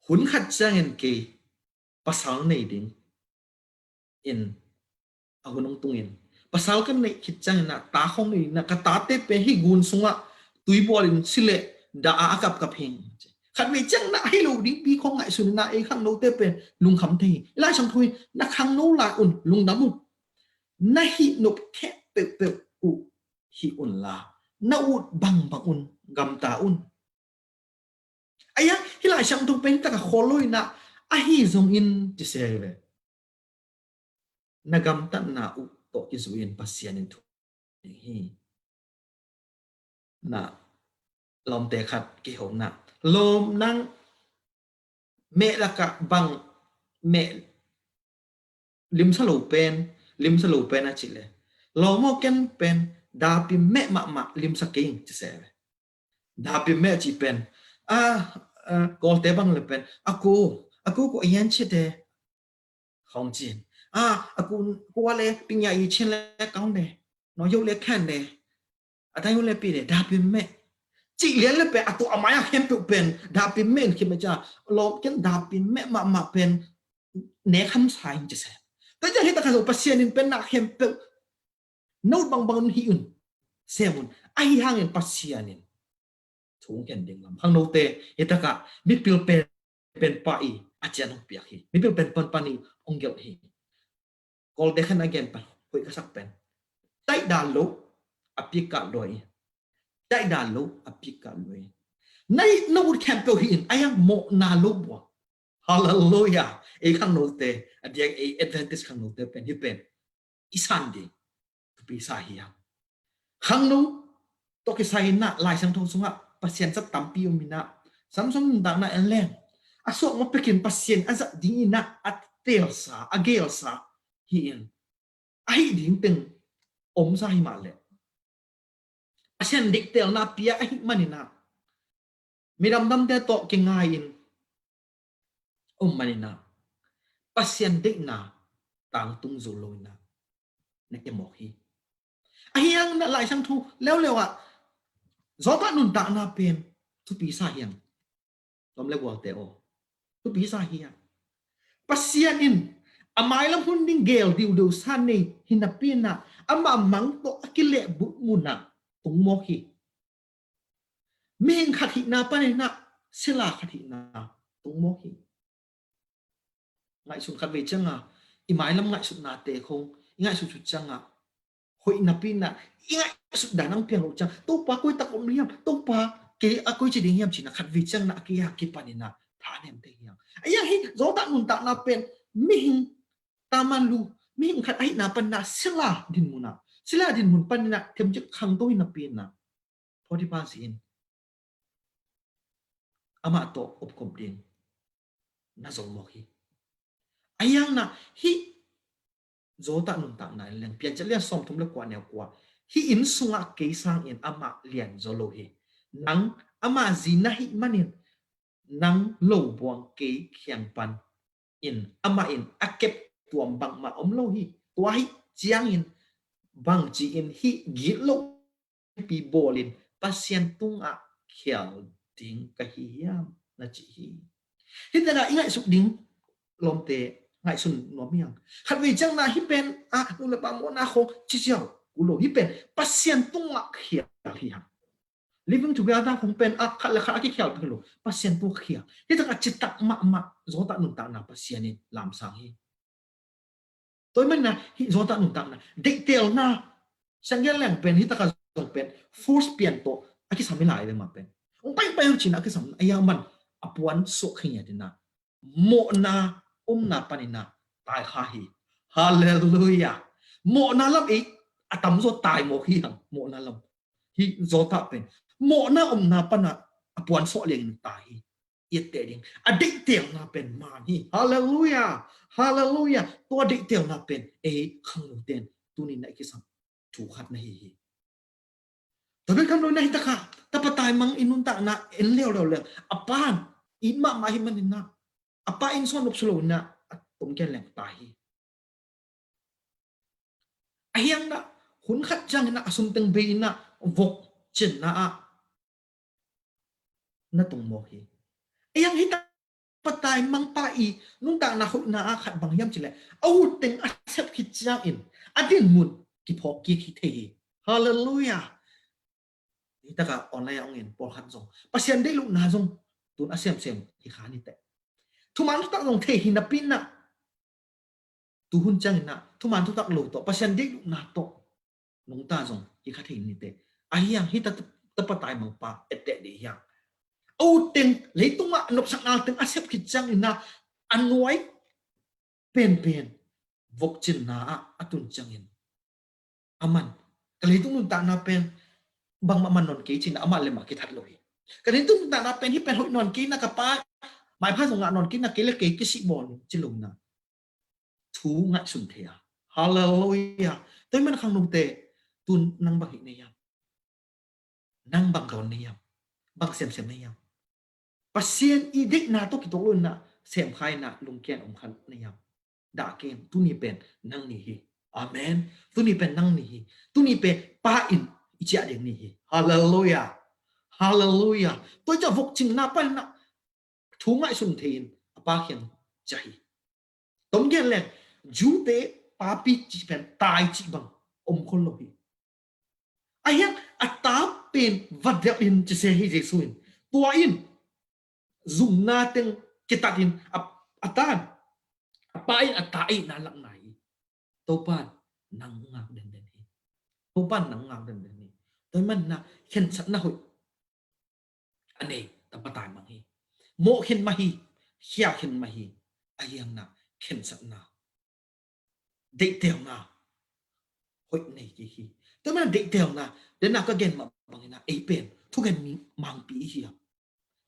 hun khat ciangin kei pasal nei ding in a hun hong tung in, pasal ka neih khit ciangin ah ta khong nei ding inah, ka tate pen hih gun sungah tuibual in si leh dah a, a kapkap hi ing." Khat vei ciang inah ahi lo dingpi khong ngaihsun inah, ei khangnote pen lungkham thei hi. I Lai Siangtho in, "Na khangno lai un lungdam un, na hih nop khempeuh peuh uh hih unla, na ut bangbang un gamta un." Ahi hang hih Lai Siangtho pen hi takah khawl lo inah, ahi zongin ci se ve, na gamtatna uh tawh kizui in Pasian in thu hi. Na lawmte khat kiho inah, "Lawm, nang meh lakah bang meh limsa lo pen, limsa lo pen?" a cih leh, "Lawm aw, ken pen dapi meh mahmah limsa kei ing," ci se ve. Dapi meh cih pen, a, a, Kawlte bang le pen, "A ku, a ku, ku a yan cih te," khong cin. "A, a ku, ku a le ping ya i chin le kaung de, no yo le khan de, a tai yo le pi de, dapi meh." Cih lian le pen, a tua a mai a khempeuh pen dapi meh in khim a cia, "Lawm, ken dapi meh mahmah pen ne kham sa ing," ci se. Tua ciang hi takah zong Pasian in pen na khempeuh na ut bangbang un hih un, sem un. Ahi hangin Pasian in thu hong khen ding lam, khangnote hi takah mipil pen, pen pa i a cian hong piak hi. Mipil pen pan pan i hong gelh hi. Kawlte khan a gen pan hoih ka sak pen, "Taih dan lo a pik kah luai, taih dan lo a pik kah luai. Na, na ut khempeuh hi in, a yang mawhna lo bua." Halleluiah. Ei khangnote, a diak ei Adventist khangnote pen hih pen i san ding thupi sa hi hang. Khangno tawh kisai inah Lai Siangtho sungah Pasian zat tampi om inah, Samson nuntakna en leng, a suak ma pekin Pasian a zat ding inah a teelsa, a geelsa hi in, ahi ding teng omsa hi mah leh, Pasian deihtelna pia ahih man inah, midamdamte tawh kingai in om man inah, Pasian deihna tangtung zo lo inah na ke mawk hi. Ahi hang inah Lai Siangtho leuleu ah Job a nuntakna pen thupi sa hi hang. Lawm le gualte aw, thupi sa hi hang. Pasian in a mailam hun ding geel diudeu sa nei hi napi inah, amah mang tawh a kilehbulh munah tung mawk hi. Mihing khat hihna pan inah sila khat hihna tung mawk hi. Ngaihsun khat vei ciangah, i mailam ngaihsutnate khong i ngaihsut sut ciangah, hoih napi inah i ngaihsut dan ang piang lo ciang, "Topa, koi tak om hiam? Topa, kei a koi ci ding hiam?" ci inah khat vei ciang inah a kei a kipan inah thanem thei hi hang. Ahi hang hih Job a nuntakna pen mihing taman lu, mihing khat ahihna pan inah sila dinmun ah, sila dinmun pan inah themcik khangto hi napi inah, Potiphar zi in amah tawh opkhop ding na zong mawk hi. Ahi hang inah hih Job a nuntakna en leng, Piancil lian sawmthum le kua neu kua, hih inn sungah kei sangin amah lianzaw lo hi. Nang amah zi na hih manin nang lo buang kei kiang pan in amah in a kep tuam bangmah om lo hi. Tua hih ciangin bangci-in hih gitlohpi bawlin Pasian tungah khial ding ka hi hiam, na ci hi. Hih takah i ngaihsut ding lawmte ngaihsun nuam hiang. Khatvei ciang na hih pen a nu le pa mawhna khawng ci ziau uh lo, hih pen Pasian tungah khial hi hang. Living together khawng pen a khat le khat a kikhial pen lo, Pasian tungah khial. Hih takah citak mahmah Zawtah nuntakna Pasian in lamsang hi. Tua ahih manin ah hih Zawtah nuntakna deihtelna, Siangtho leng pen hih takah zong pen force pian tawh a kisam hi lai ve mah pen. Hong paipai hong cin a kisam a, a man a puan suak khingiat in ah mawhna omna panin ah tai kha hi. Halleluiah. Mawhna lam ei a tamzaw tai mawk hi hang, mawhna lam. Hih Zawtah pen mawhna omna panah a puan suak liangin tai hi. I etteh ding a deihtelna pen man hi. Halleluiah. Halleluiah. Tua deihtelna pen ei khangnote in tuni-in ah i kisam thu khat na hi hi. Tua bek tham lo in ah hih takah tapa taimang i nuntakna en leuleu leng a pa in it mahmah ahih manin ah a pa inn sungah nopsa lo in ah a tomkian leng tai hi. Ahi hang in ah hun khat ciangin ah a sum teng bei in ah vok cinna ah na tung mawk hi. Ahi hang hih tapa taimang pa i nuntakna hoihna ah khat bang hiam cih leh a ut teng a sep khit ciangin a dinmun kiphawk kik hi thei hi. Halleluiah. Hih takah online ah hong en pawlkhat zong Pasian deihlohna zong tu-in a semsem hi kha ni teh. Thuman thutak zong thei hi napi in ah tuhun ciangin ah thuman thutak lo tawh Pasian deihlohna tawh nungta zong hi kha thei ni teh. Ahi hang hih ta, tapa taimang pa etteh ding hi hang. A ut teng, leitungah nopsakna teng a sep khit ciangin ah a nuai penpen vok cinna ah a tun ciangin a man, ka leitung nuntakna pen bangmah man nawn kei ci-in ah amah le amah kithat lo hi. Ka leitung nuntakna pen hih pen hoih nawn kei in ah, ka pa maipha zong ngah nawn kei in ah, kei le kei kisih bawl ning ci lo in ah thu ngaihsun thei a. Halleluiah. Tua ahih manin khangnote, tu-in nang bang hih na hiam? Nang bang dawn na hiam? Bang semsem na hiam? Pasian i deihna tawh kituak lo in ah semkhia in ah lungkiat om kha na hiam? Dah kei in, tuni pen nang ni hi. Amen. Tuni pen nang ni hi. Tuni pen pa in i ciah ding ni hi. Halleluiah. Halleluiah. Tua ciang vok cinna panin ah thu ngaihsun thei in a pa kiang ciah hi. Tomkian leng Jew-te papi cih pen tai cih bang om khol lo hi. Ahi hang a ta pen va delh in ci se hi Jesu in. Tua in zumna teng kitat in a, a ta in, a pa in a ta itna lak nai hi. Topa in nang ngak denden hi. Topa in nang ngak denden hi. Tua ahih manin ah khensatna hoih a nei tapa taimang hi. Mawh khin mah hi, khia khin mah hi. Ahi hang in ah khensatna, deihtelna hoih nei kik hi. Tua ahih manin ah deihtelna, den a ka gen mah bangin ah ei pen thugen mangpi i hi a.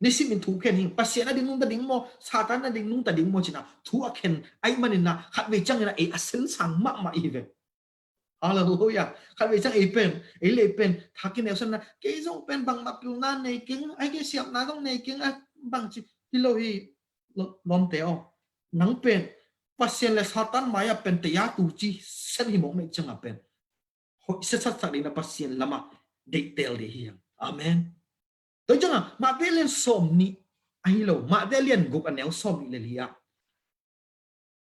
Nisim in thu khen hi, Pasian a ding nungta ding maw, Satan a ding nungta ding maw ci-in ah thu a khen ahih manin ah khatvei ciangin ah ei a sensang mahmah i hi ve. Halleluiah. Khatvei ciang ei pen, ei le ei pen tha kineusanna, kei zong pen bangmah pilna nei keng, ai kei siamna zong nei keng, ai bangci hi lo hi. Lawmte aw, nang pen Pasian le Satan mai-ah pen taya tu ci sen hi mawk na hih ciangah pen hoih setsatsak ding na Pasian lamah deihtel ding hi hang. Amen. Tua ciangah Matthai lian sawmnih ahi lo, Matthai lian guk a neu sawmnih le li-ah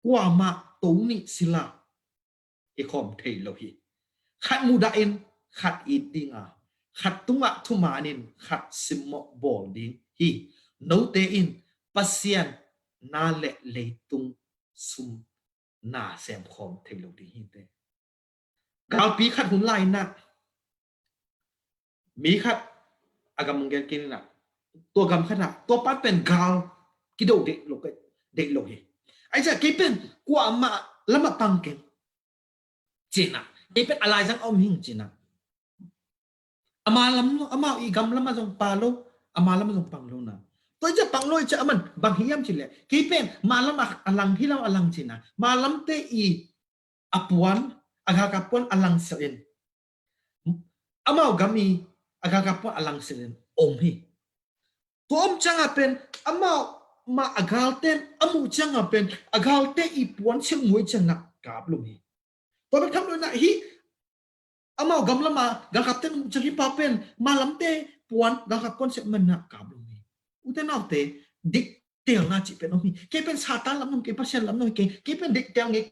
kuamah to nih sila hi khawm thei lo hi. Khat mudahin khat it ding a, khat tungah thumanin khat simmawh bawl ding hi. Note in Pasian na le leitung sum na semkhawm thei lo ding hi teh. Galpi khat hun lai-in ah mi khat a gam hong gen kei in ah, tua gam khat ah tua pa pen gal kido deih lo, deih lo hi. Ahi ciang kei pen kuamah lamah pang keng ci-in ah, kei pen a laizang a om hing ci-in ah, ama lam, amau i gam lamah zong pang lo, ama lamah zong pang lo na. Tua i ciang pang lo i ciang a man bang hiam cih leh kei pen ma lamah a lang hi lo, a lang ci-in ah, ma lamte i a puan, a galkap puan a langsial in, amau gam i a galkap puan a langsilh in om hi. Tua om ciangah pen amau mah a galten a muh ciangah pen a galte i puan silh muai ciangah kap lum hi. Tua bek tham lo inah hih amau gam lama galkapte muh ciang hih pa pen mah lamte puan galkap puan silh manah kap lum hi. Ute naute, deihtelna cih pen om hi. Kei pen Satan lam nong, kei Pasian lam nong, kei, kei pen deihtel ngei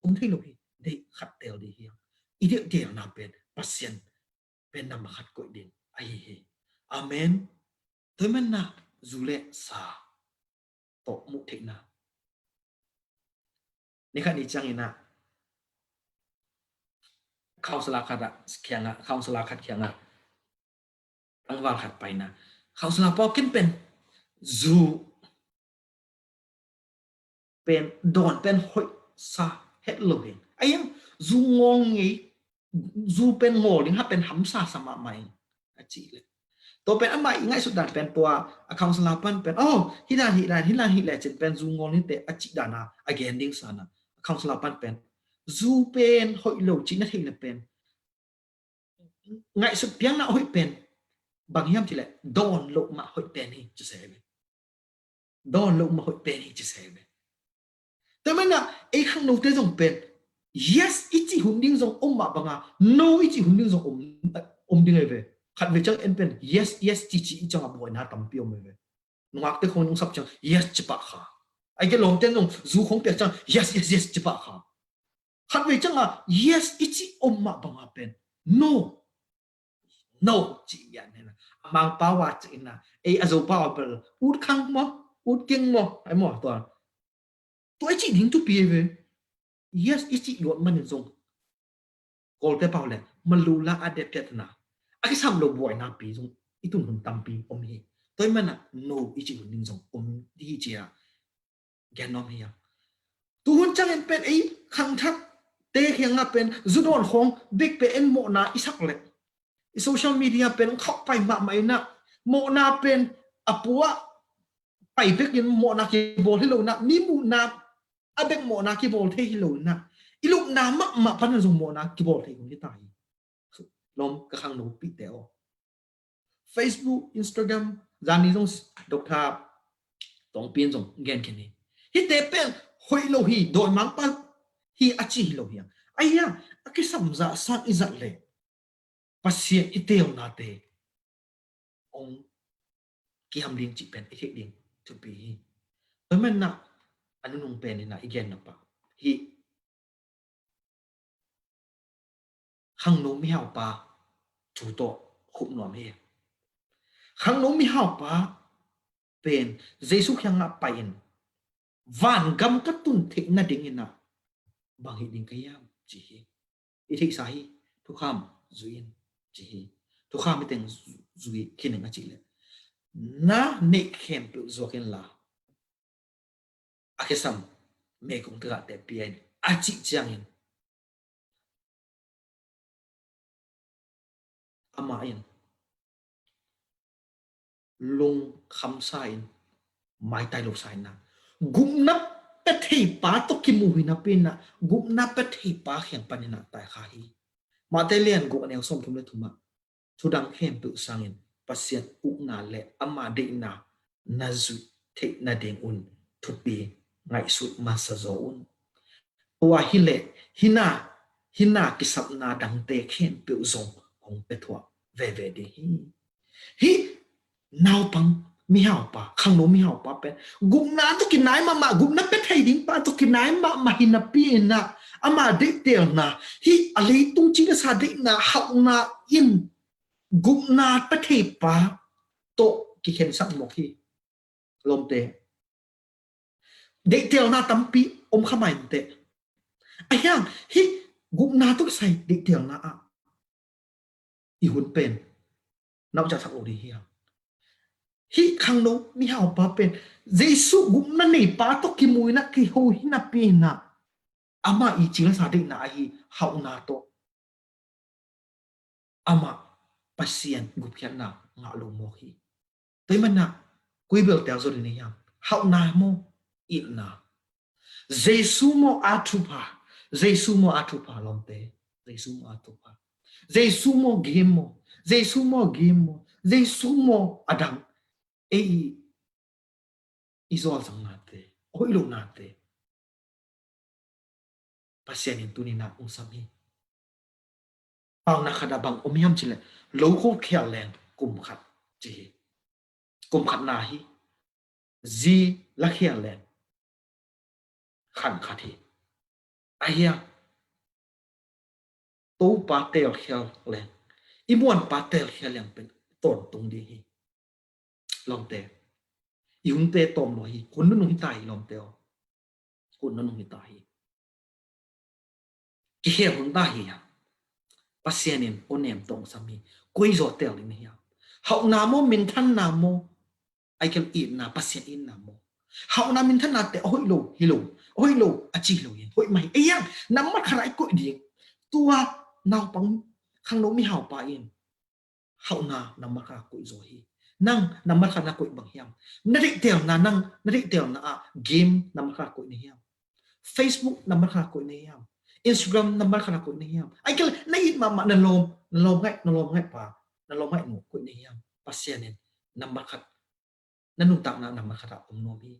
om thei lo hi. Deih khat tel dih hi. I deihtelna pen Pasian pen nambat khat koih ding ahi hi. Amen. Tua manah zu le sa tawh muh theihna. Ni khat ni cianginah council khat ah kiangah, council khat kiangah tangval khat paina. Council pau ken pen zu pen dawn pen hoih sa het lo hi. Ahi hang zu ngawl ngei, zu pen ngawl ding ha pen hamsa sa mahmah ing a cih leh. Tua pen amah i ngaihsut dan pen tua a council pan pen, oh, hi dan hi dan, hi dan hi le cin pen zu ngawl nite a cih dana a gen ding sana. A council pan pen zu pen hoih lo cih na theih le pen ngaihsut piakna hoih pen bang hiam cih leh dawn loh mah hoih pen hi ci se ve. Dawn loh mah hoih pen hi ci se ve. Tua manah ei khangnote zong pen yes i cih hun ding zong om mah banga no i cih hun ding zong om, om ding ei ve. Khat ve ciang en pen yes yes ci ci i ciangah buaina tampi om ei ve. Nungakte khong nungsap ciang yes ci pah kha. Ai ke lawmte zong zu khong piak ciang yes yes yes ci pah kha. Khat vei ciangah yes i cih om mah banga pen no, no cih lian hena. A Mangpau a cih ina, ei a Zopau a bel ut khang maw, ut keng maw, ai maw tua. Tua i cih ding thupi ve. Yes i cih luat manin zong Kawlte pau le malula a dep piatna a kisam lo buaina pi zong i tun hun tampi om hi. Tua i manah no i cih hun ding zong om di hi cia gen nuam hi a. Tu hun ciangin pen ei khangthak te kiangah pen zu dawn khawng bek pen en mawhna i sak leh i social media pen khauh pai mahmah inah mawhna pen a pua pai bekin mawhna kibawl hi lo inah mi muhna a bek mawhna kibawl thei hi lo inah i lupna mahmah panin zong mawhna kibawl thei hun hi ta hi. Lawm ka khangno pihte aw. Facebook, Instagram, zani zong Doctor Tawngpi in zong gen khin hi. Hihte pen hoih lo hi, dawimangpa hi a ci hi lo hi a. Ahi a, a kisam zah sang i zat leh Pasian i teelnate hong kiham ding cih pen i theih ding thupi hi. Tua manah a nunung pen inah i gen nop ah hih khangno mihaupa thu tawh khup nuam hi. Khangno mihaupa pen Jesu kiangah pai-in vangam ka tun theih nading inah bang hih ding ka hiam ci hi. I theihsa hi, thukham zui in ci hi. Thukham i teng zui khin in a cih leh na neih khempeuh zuak inla a kisam meikung tagahte pia in a cih ciangin amah in lungkhamsa in maitai losa inah gupna pia theipa tawh kimu hi napi inah gupna pia theipa kiang pan inah taikha hi. Mate lian guk a neu sawmthum le thumah thudang khempeuh sangin Pasian ukna le ama deihna na zuih theih nadingun thupi ngaihsut masa zaw un. Tua hileh hina, hina kisapna dangte khempeuh zong hong pia thuah veve ding hi. Hih naupang mihaupa, khangno mihaupa pen gupna tawh kinai mahmah, gupna pia thei ding pa tawh kinai mahmah hi napi inah ama deihtelna hih a leitung cina sa deihna hauhna in gupna pia theipa tawh kikhensak mawk hi. Lawmte, deihtelna tampi om kha mai inteh. Ahi hang hih gupna tawh kisai deihtelna ah i hun pen naucah sak lo ding hi hang. Hih khangno mihaupa pen Jesu gupna neipa tawh kimu inah kiho hi napi inah amah i cilsa deihna ahi hauhna tawh amah Pasian gupkhiatna ngah lo mawk hi. Tua i manah kuibel tel zaw ding na hiam? Hauhna maw, itna? Jesu maw, a thupha? Jesu maw, a thupha? Lawmte, Jesu maw, a thupha? Jesu maw game maw? Jesu maw game maw? Jesu maw a dang? Ei i, i zualzangnate, a hoih lonate Pasian in tuni-in ah hong sam hi. Paunak khat ah bang om hiam cih leh, lo khol khial leng kum khat ci hi. Kum khat na hi. Zi la khial leng khan khat hi. Ahi hang Topa telkhial leng, i muanpa telkhial leng pen tawntung ding hi. Lawmte, i hunte tawm lo hi. Hun nunung hi ta hi, lawmte aw. Hun nunung hi ta hi. Kikhen hun ta hi hang. Pasian in aw nem tawh hong sam hi. Koi zaw tel ding na hiam? Hauhna maw, minthanna maw, ahih kei leh itna, Pasian itna maw? Hauhna, minthannate a hoih lo hi lo, a hoih lo a ci lo hi. Hoih mah hi. Ei hang nambat khat ah i koih ding. Tua naupang khangno mihaupa in hauhna nambat khat ah koih zaw hi. Nang nambat khat na koih bang hiam? Na deihtelna, nang na deihtelna ah game nambat khat ah koih na hiam? Facebook nambat khat ah koih na hiam? Instagram nambat khat ah koih na hiam? Ahih kei leh na it mahmah, na lawm, na lawm ngaih, na lawm ngaih pa, na lawm ngaih nu koih na hiam? Pasian in nambat khat, na nuntakna nambat khat ah om nuam hi.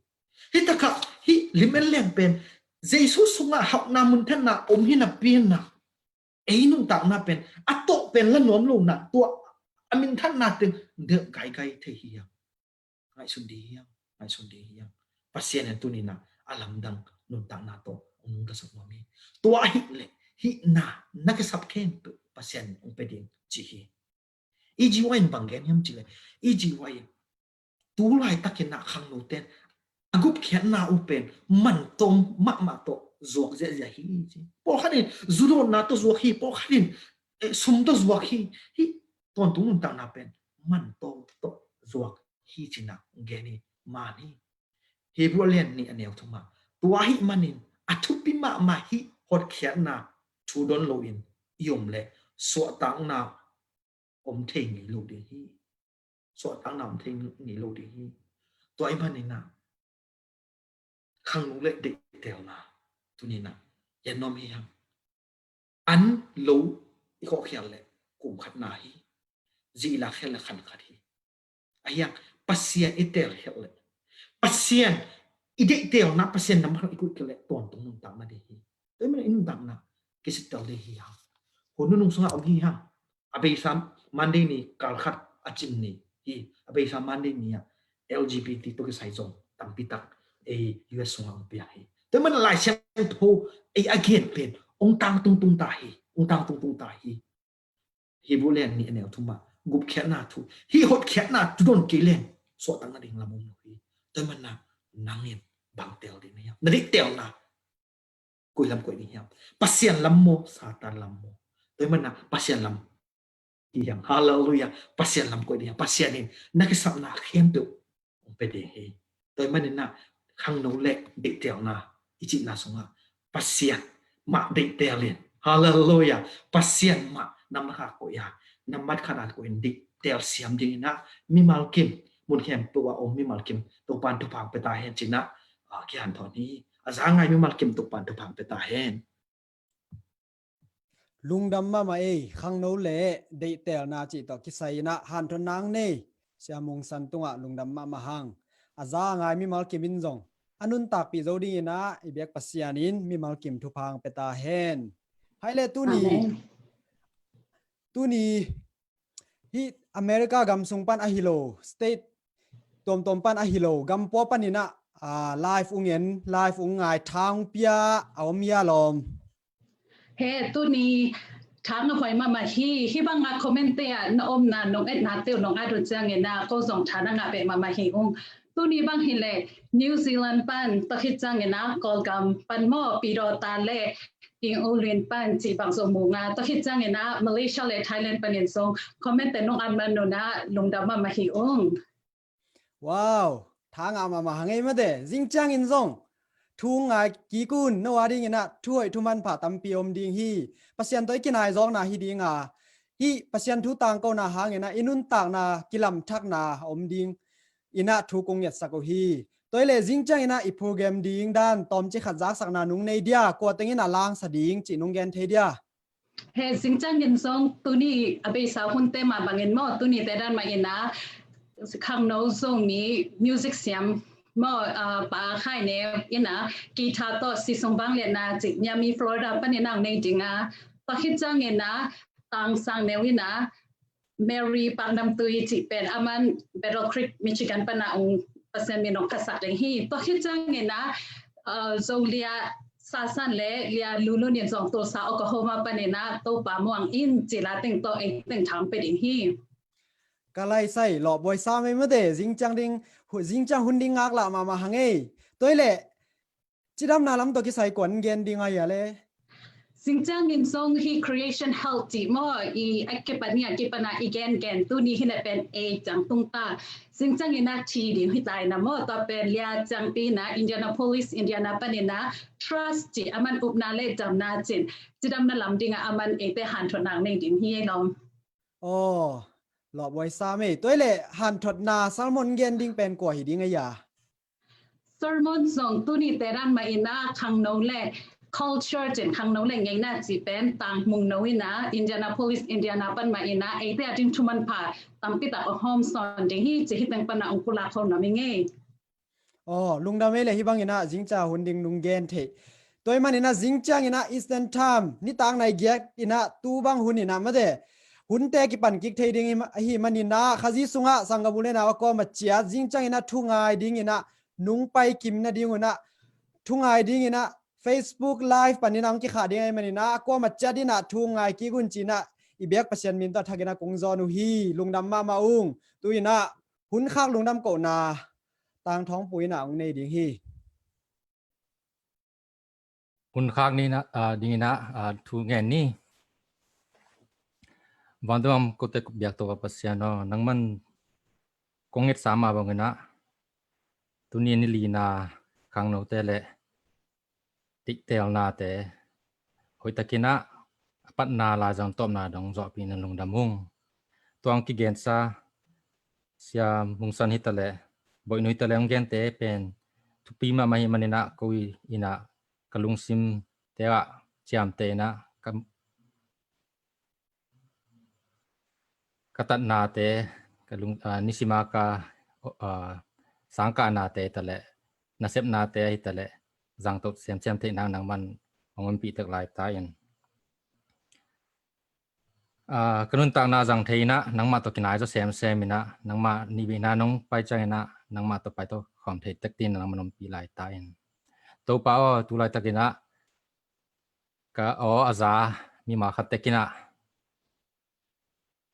Hih takah hih lim en leng pen Jesu sungah hauhna, minthanna om hi napi-in ah, ei nuntakna pen a tawh pen la nuam lo-in ah, tua a minthanna teng delh gaigai thei hi hang. Ngaihsun ding hi hang, ngaihsun ding hi hang. Pasian in tuni-in ah a lamdang nuntakna tawh hong nungta sak nuam hi. Tua ahih leh hih na, na kisap khempeuh Pasian in hong pia ding ci hi. E G Y in bang gen hiam cih leh, E G Y in tu laitakin ah khangnote in a gupkhiatna uh pen man tawm mahmah tawh zuak ziahziah hi ci. Pawlkhat in zu dawnna tawh zuak hi, pawlkhat in, eh, sum tawh zuak hi. Hih tawntung nuntakna pen man tawm tawh zuak hi ci-in ah gen hi, man hi. Hebru a lian nih, a neu thum ah, tua ahih manin a thupi mahmah hih hotkhiatna thu don loin i om leh suahtakna om thei ngei lo ding hi. Suahtakna om thei ngei lo ding hi. Tua ahih manin ah khangno le deihtelna tuni-in ah gen nuam hi hang. An lo i khawh khial leh kum khat na hi. Zi i lak khial leh khan khat hi. Ahi hang Pasian i telkhial leh, Pasian i deihtelna, Pasian nambat khat i koih khial leh tawntung nuntakna ding hi. Tua ahih manin i nuntakna kisittel ding hi hang. Hun nunung sungah om hi hang. A beisa Monday ni kal khat a cin ni hi. A beisa Monday ni ah L G B T tawh kisai zong tampi tak ei U S sungah hong piang hi. Tua ahih manin Lai Siangtho ei a gen pen hong tangtung tung ta hi, hong tangtung tung ta hi. Hebru lian nih, a neu thum ah gupkhiatna thu, hih hotkhiatna thu don kei leng suahtakna ding lam om lo hi. Tua ahih manin ah nang in bang tel ding na hiam? Na deihtelna koi lam koih ding hiam? Pasian lam maw, Satan lam maw? Tua ahih manin ah Pasian lam hi hang. Halleluiah. Pasian lam koih ding hiam? Pasian in na kisapna khempeuh hong pia ding hi. Tua ahih manin ah khangno le deihtelna i cihna sungah Pasian mah deihtel in. Halleluiah. Pasian mah nambat khat ah koih a, nambat khat ah koih in deihtel siam dingin ah mimal kim, mun khempeuh ah om mimal kim Topa'n thupha hong pia ta hen ci-in ah, ah, kihanthawn hi. A za ngai mimal kim Topa'n thupha hong pia ta hen. Lungdam mahmah ei, khangno le deihtelna cih tawh kisai-in ah hanthawn nang nei Sia Mung San tungah lungdam mahmah hang. A za ngai mimal kim in zong a nuntakpih zo dingin ah i biak Pasian in mimal kim thupha hong pia ta hen. Hai le tuni, Amen. Tuni hih America gam sung pan ahi lo, state tuamtuam pan ahi lo, gam pua panin ah, ah, live ung en, live ung ngai, thang pia a om hia lawm? He, tuni thang a huai mahmah hi. Hih bang a comment te ah na omna, nong etna te uh nong at uh ciangin ah ko zong thang a ngah peuhmah hi ung. Tuni bang hi leh New Zealand pan, tua khit ciangin ah Kawlgam pan maw, Pi Daw Ta le King U Lwin pan cih bang zong mu nga, tua khit ciangin ah Malaysia le Thailand panin zong comment te nong at man un ah lungdam mahmah hi ung. Wow, thang a mahmah hang ei mate. Zing ciangin zong thu ngai kik un, no a dingin ah thu hoih thu manpha tampi om ding hi. Pasian tawh i kinai zawkna hi ding a, hih Pasian thu tangkona hangin ah i nuntakna kilamthakna om ding in ah thu kong ngetsak uh hi. Tua hi leh zing ciangin ah i program ding dan tawmcik khat zaksakna nong nei dia, kua tengin a langsa ding cih nong gen thei dia? He, zingciangin zong tuni a beisa hunte mah bangin maw, tuni te dan mah ina khangno Zomi music siam maw, ah, Pa Khai Neu ina guitar tawh sisung bang liatna cih Miami, Florida panin ang nei dinga, tua khit ciangina Tang Sang Neu ina Mary Pak Nam Tui cih pen aman Battle Creek, Michigan pana ung Pasian min ong khasak ding hi. Tua khit ciangina, uh, Zo Lia Sasan le Lia Lulun in zong Tulsa, Oklahoma panina Topa muang in cila teng tawh ei teng thang pe ding hi. Ka lai sai lawh buai sa mei mate, zingciang ding, hu-, zingciang hun ding ngak lah mahmah hang ei. Toi le cidamna lam tawh kisai kuan gen ding a hia le? Zingciangin zong hi Creation Health cih maw, i a kipan ni a kipana i gen gen tuni hi na pen ei ciang tung ta. Zingciangin a thi ding hi tai na maw, tua pen lia ciangpi na Indianapolis, Indiana panina Trust cih aman upna le damna cin cidamna lam dinga aman eite hanthotna nei ding hi ei lawm. Aw, lawh buai sa mei. Toi le hanthotna sermon gen ding pen kua hi ding a hia? Sermon zong tuni te dan mah ina khangno le culture cin khangno le ngeina cih pen Tang Mung No ina Indianapolis, Indiana pan mah ina eite a ding thuman pha tampi tak a hawm sawn ding hi cih hi teng pana ong pulak khol na mi ngei. Aw, lungdam ei le hi bangina zingcia hun ding nung gen thei. Tua hi manina zingciangina Eastern Time nitak nai giak ina tu bang hun ina mate hunte kipan kik thei ding hi ma-, hi manina Khazih sunga sanggam u le nau a kawm a ciat zingciangina thu ngai dingina nung pai kim nading una thu ngai dingina Facebook Live panina ong kikhah ding ahi manina a kawm a ciat ina thu ngai kik un cina i biak Pasian min tawh thakina kong zawn uh hi. Lungdam mahmah ung. Tu ina hun khak lungdam kohna Tang Thawng Pu ina ong nei ding hi. Hun khak ni na, ah, dingina, ah, thu ngen ni. Vantung a om kote biak Topa Pasian aw, nangman kong ngetsa mah bangina tuni ni lina khangnote le diktelnate hoihtakina a patna laizang tawpna dong zawhpih na lungdam ung. Tuang kigensa Sia Mungsan hitaleh Boih Nu hitaleh ong gente pen thupi mahmah hi manina ko ina ka lungsimte ah ciamtehna ka, ka tatnate, ka lung, ah, nisima ka, ah, sangkahnate hitaleh nasepnate hitaleh zangto semsem theihna nangman hong ompih tek lai ta in. Ah, ka nuntakna zang thei ina nangmah tawh kinai zaw semsem ina nangmah nihbehna nong pai ciang ina nangmah tawh pai tawh khawm thei tek ding nangman ompih lai ta in. Topa aw, tu laitak ina ka aw a za mimal khat tek ina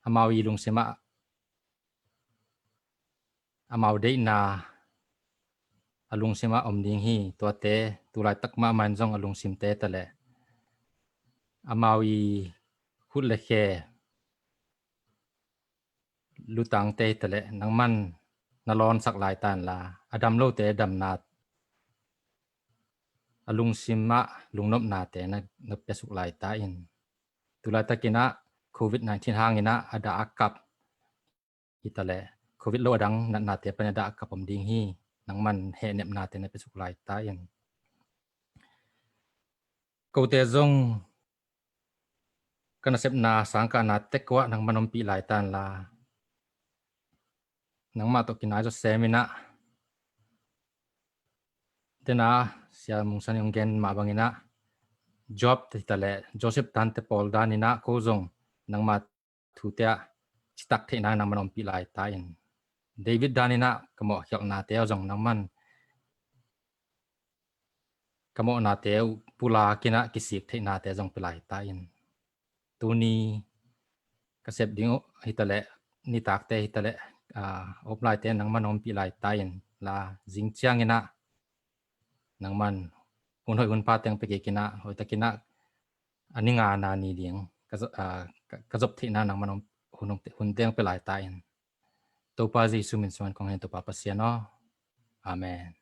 amau i lungsim ah amau deihna a lungsim ah om ding hi. Tuate tu laitak mahmah in zong a lungsimte taleh amau i khut le khe lutangte taleh nangman na lawnsak lai ta inla a dam lote damna a lungsim ah lungnopnate na, na piasuk lai ta in. Tu laitak ina Covid nineteen hang ina a dah a kap hitaleh Covid lo a dang natnate pan a dah a kap om ding hi. Nangman hehnepnate na piasuk lai ta in. Kote zong ka nasepna sangkahna tek ko ah nangman ompih lai ta inla nangmah tawh kinai zaw sem ina dena Sia Mungsan i ong gen mah bang ina Job te hitaleh Joseph dante pawl dan ina ko zong nangmah thute ah citak theihna nangman ompih lai ta in. David dan ina ka mawh khialhnate aw zong nangman ka mawhnate uh pulak ina kisik theihnate zong pia lai ta in. Tuni ka sep ding uh hitaleh nitakte hitaleh, ah, oplaite nangman ompih lai ta inla zing ciang ina nangman hun hoih hun pha teng pia kik ina hoihtak ina a ni nga na ni ding ka zo-, ah, ka, ka zop theihna nangman om hun, hun teng pia lai ta in. Topa Jesu min suan kong hen Topa Pasian aw. Amen.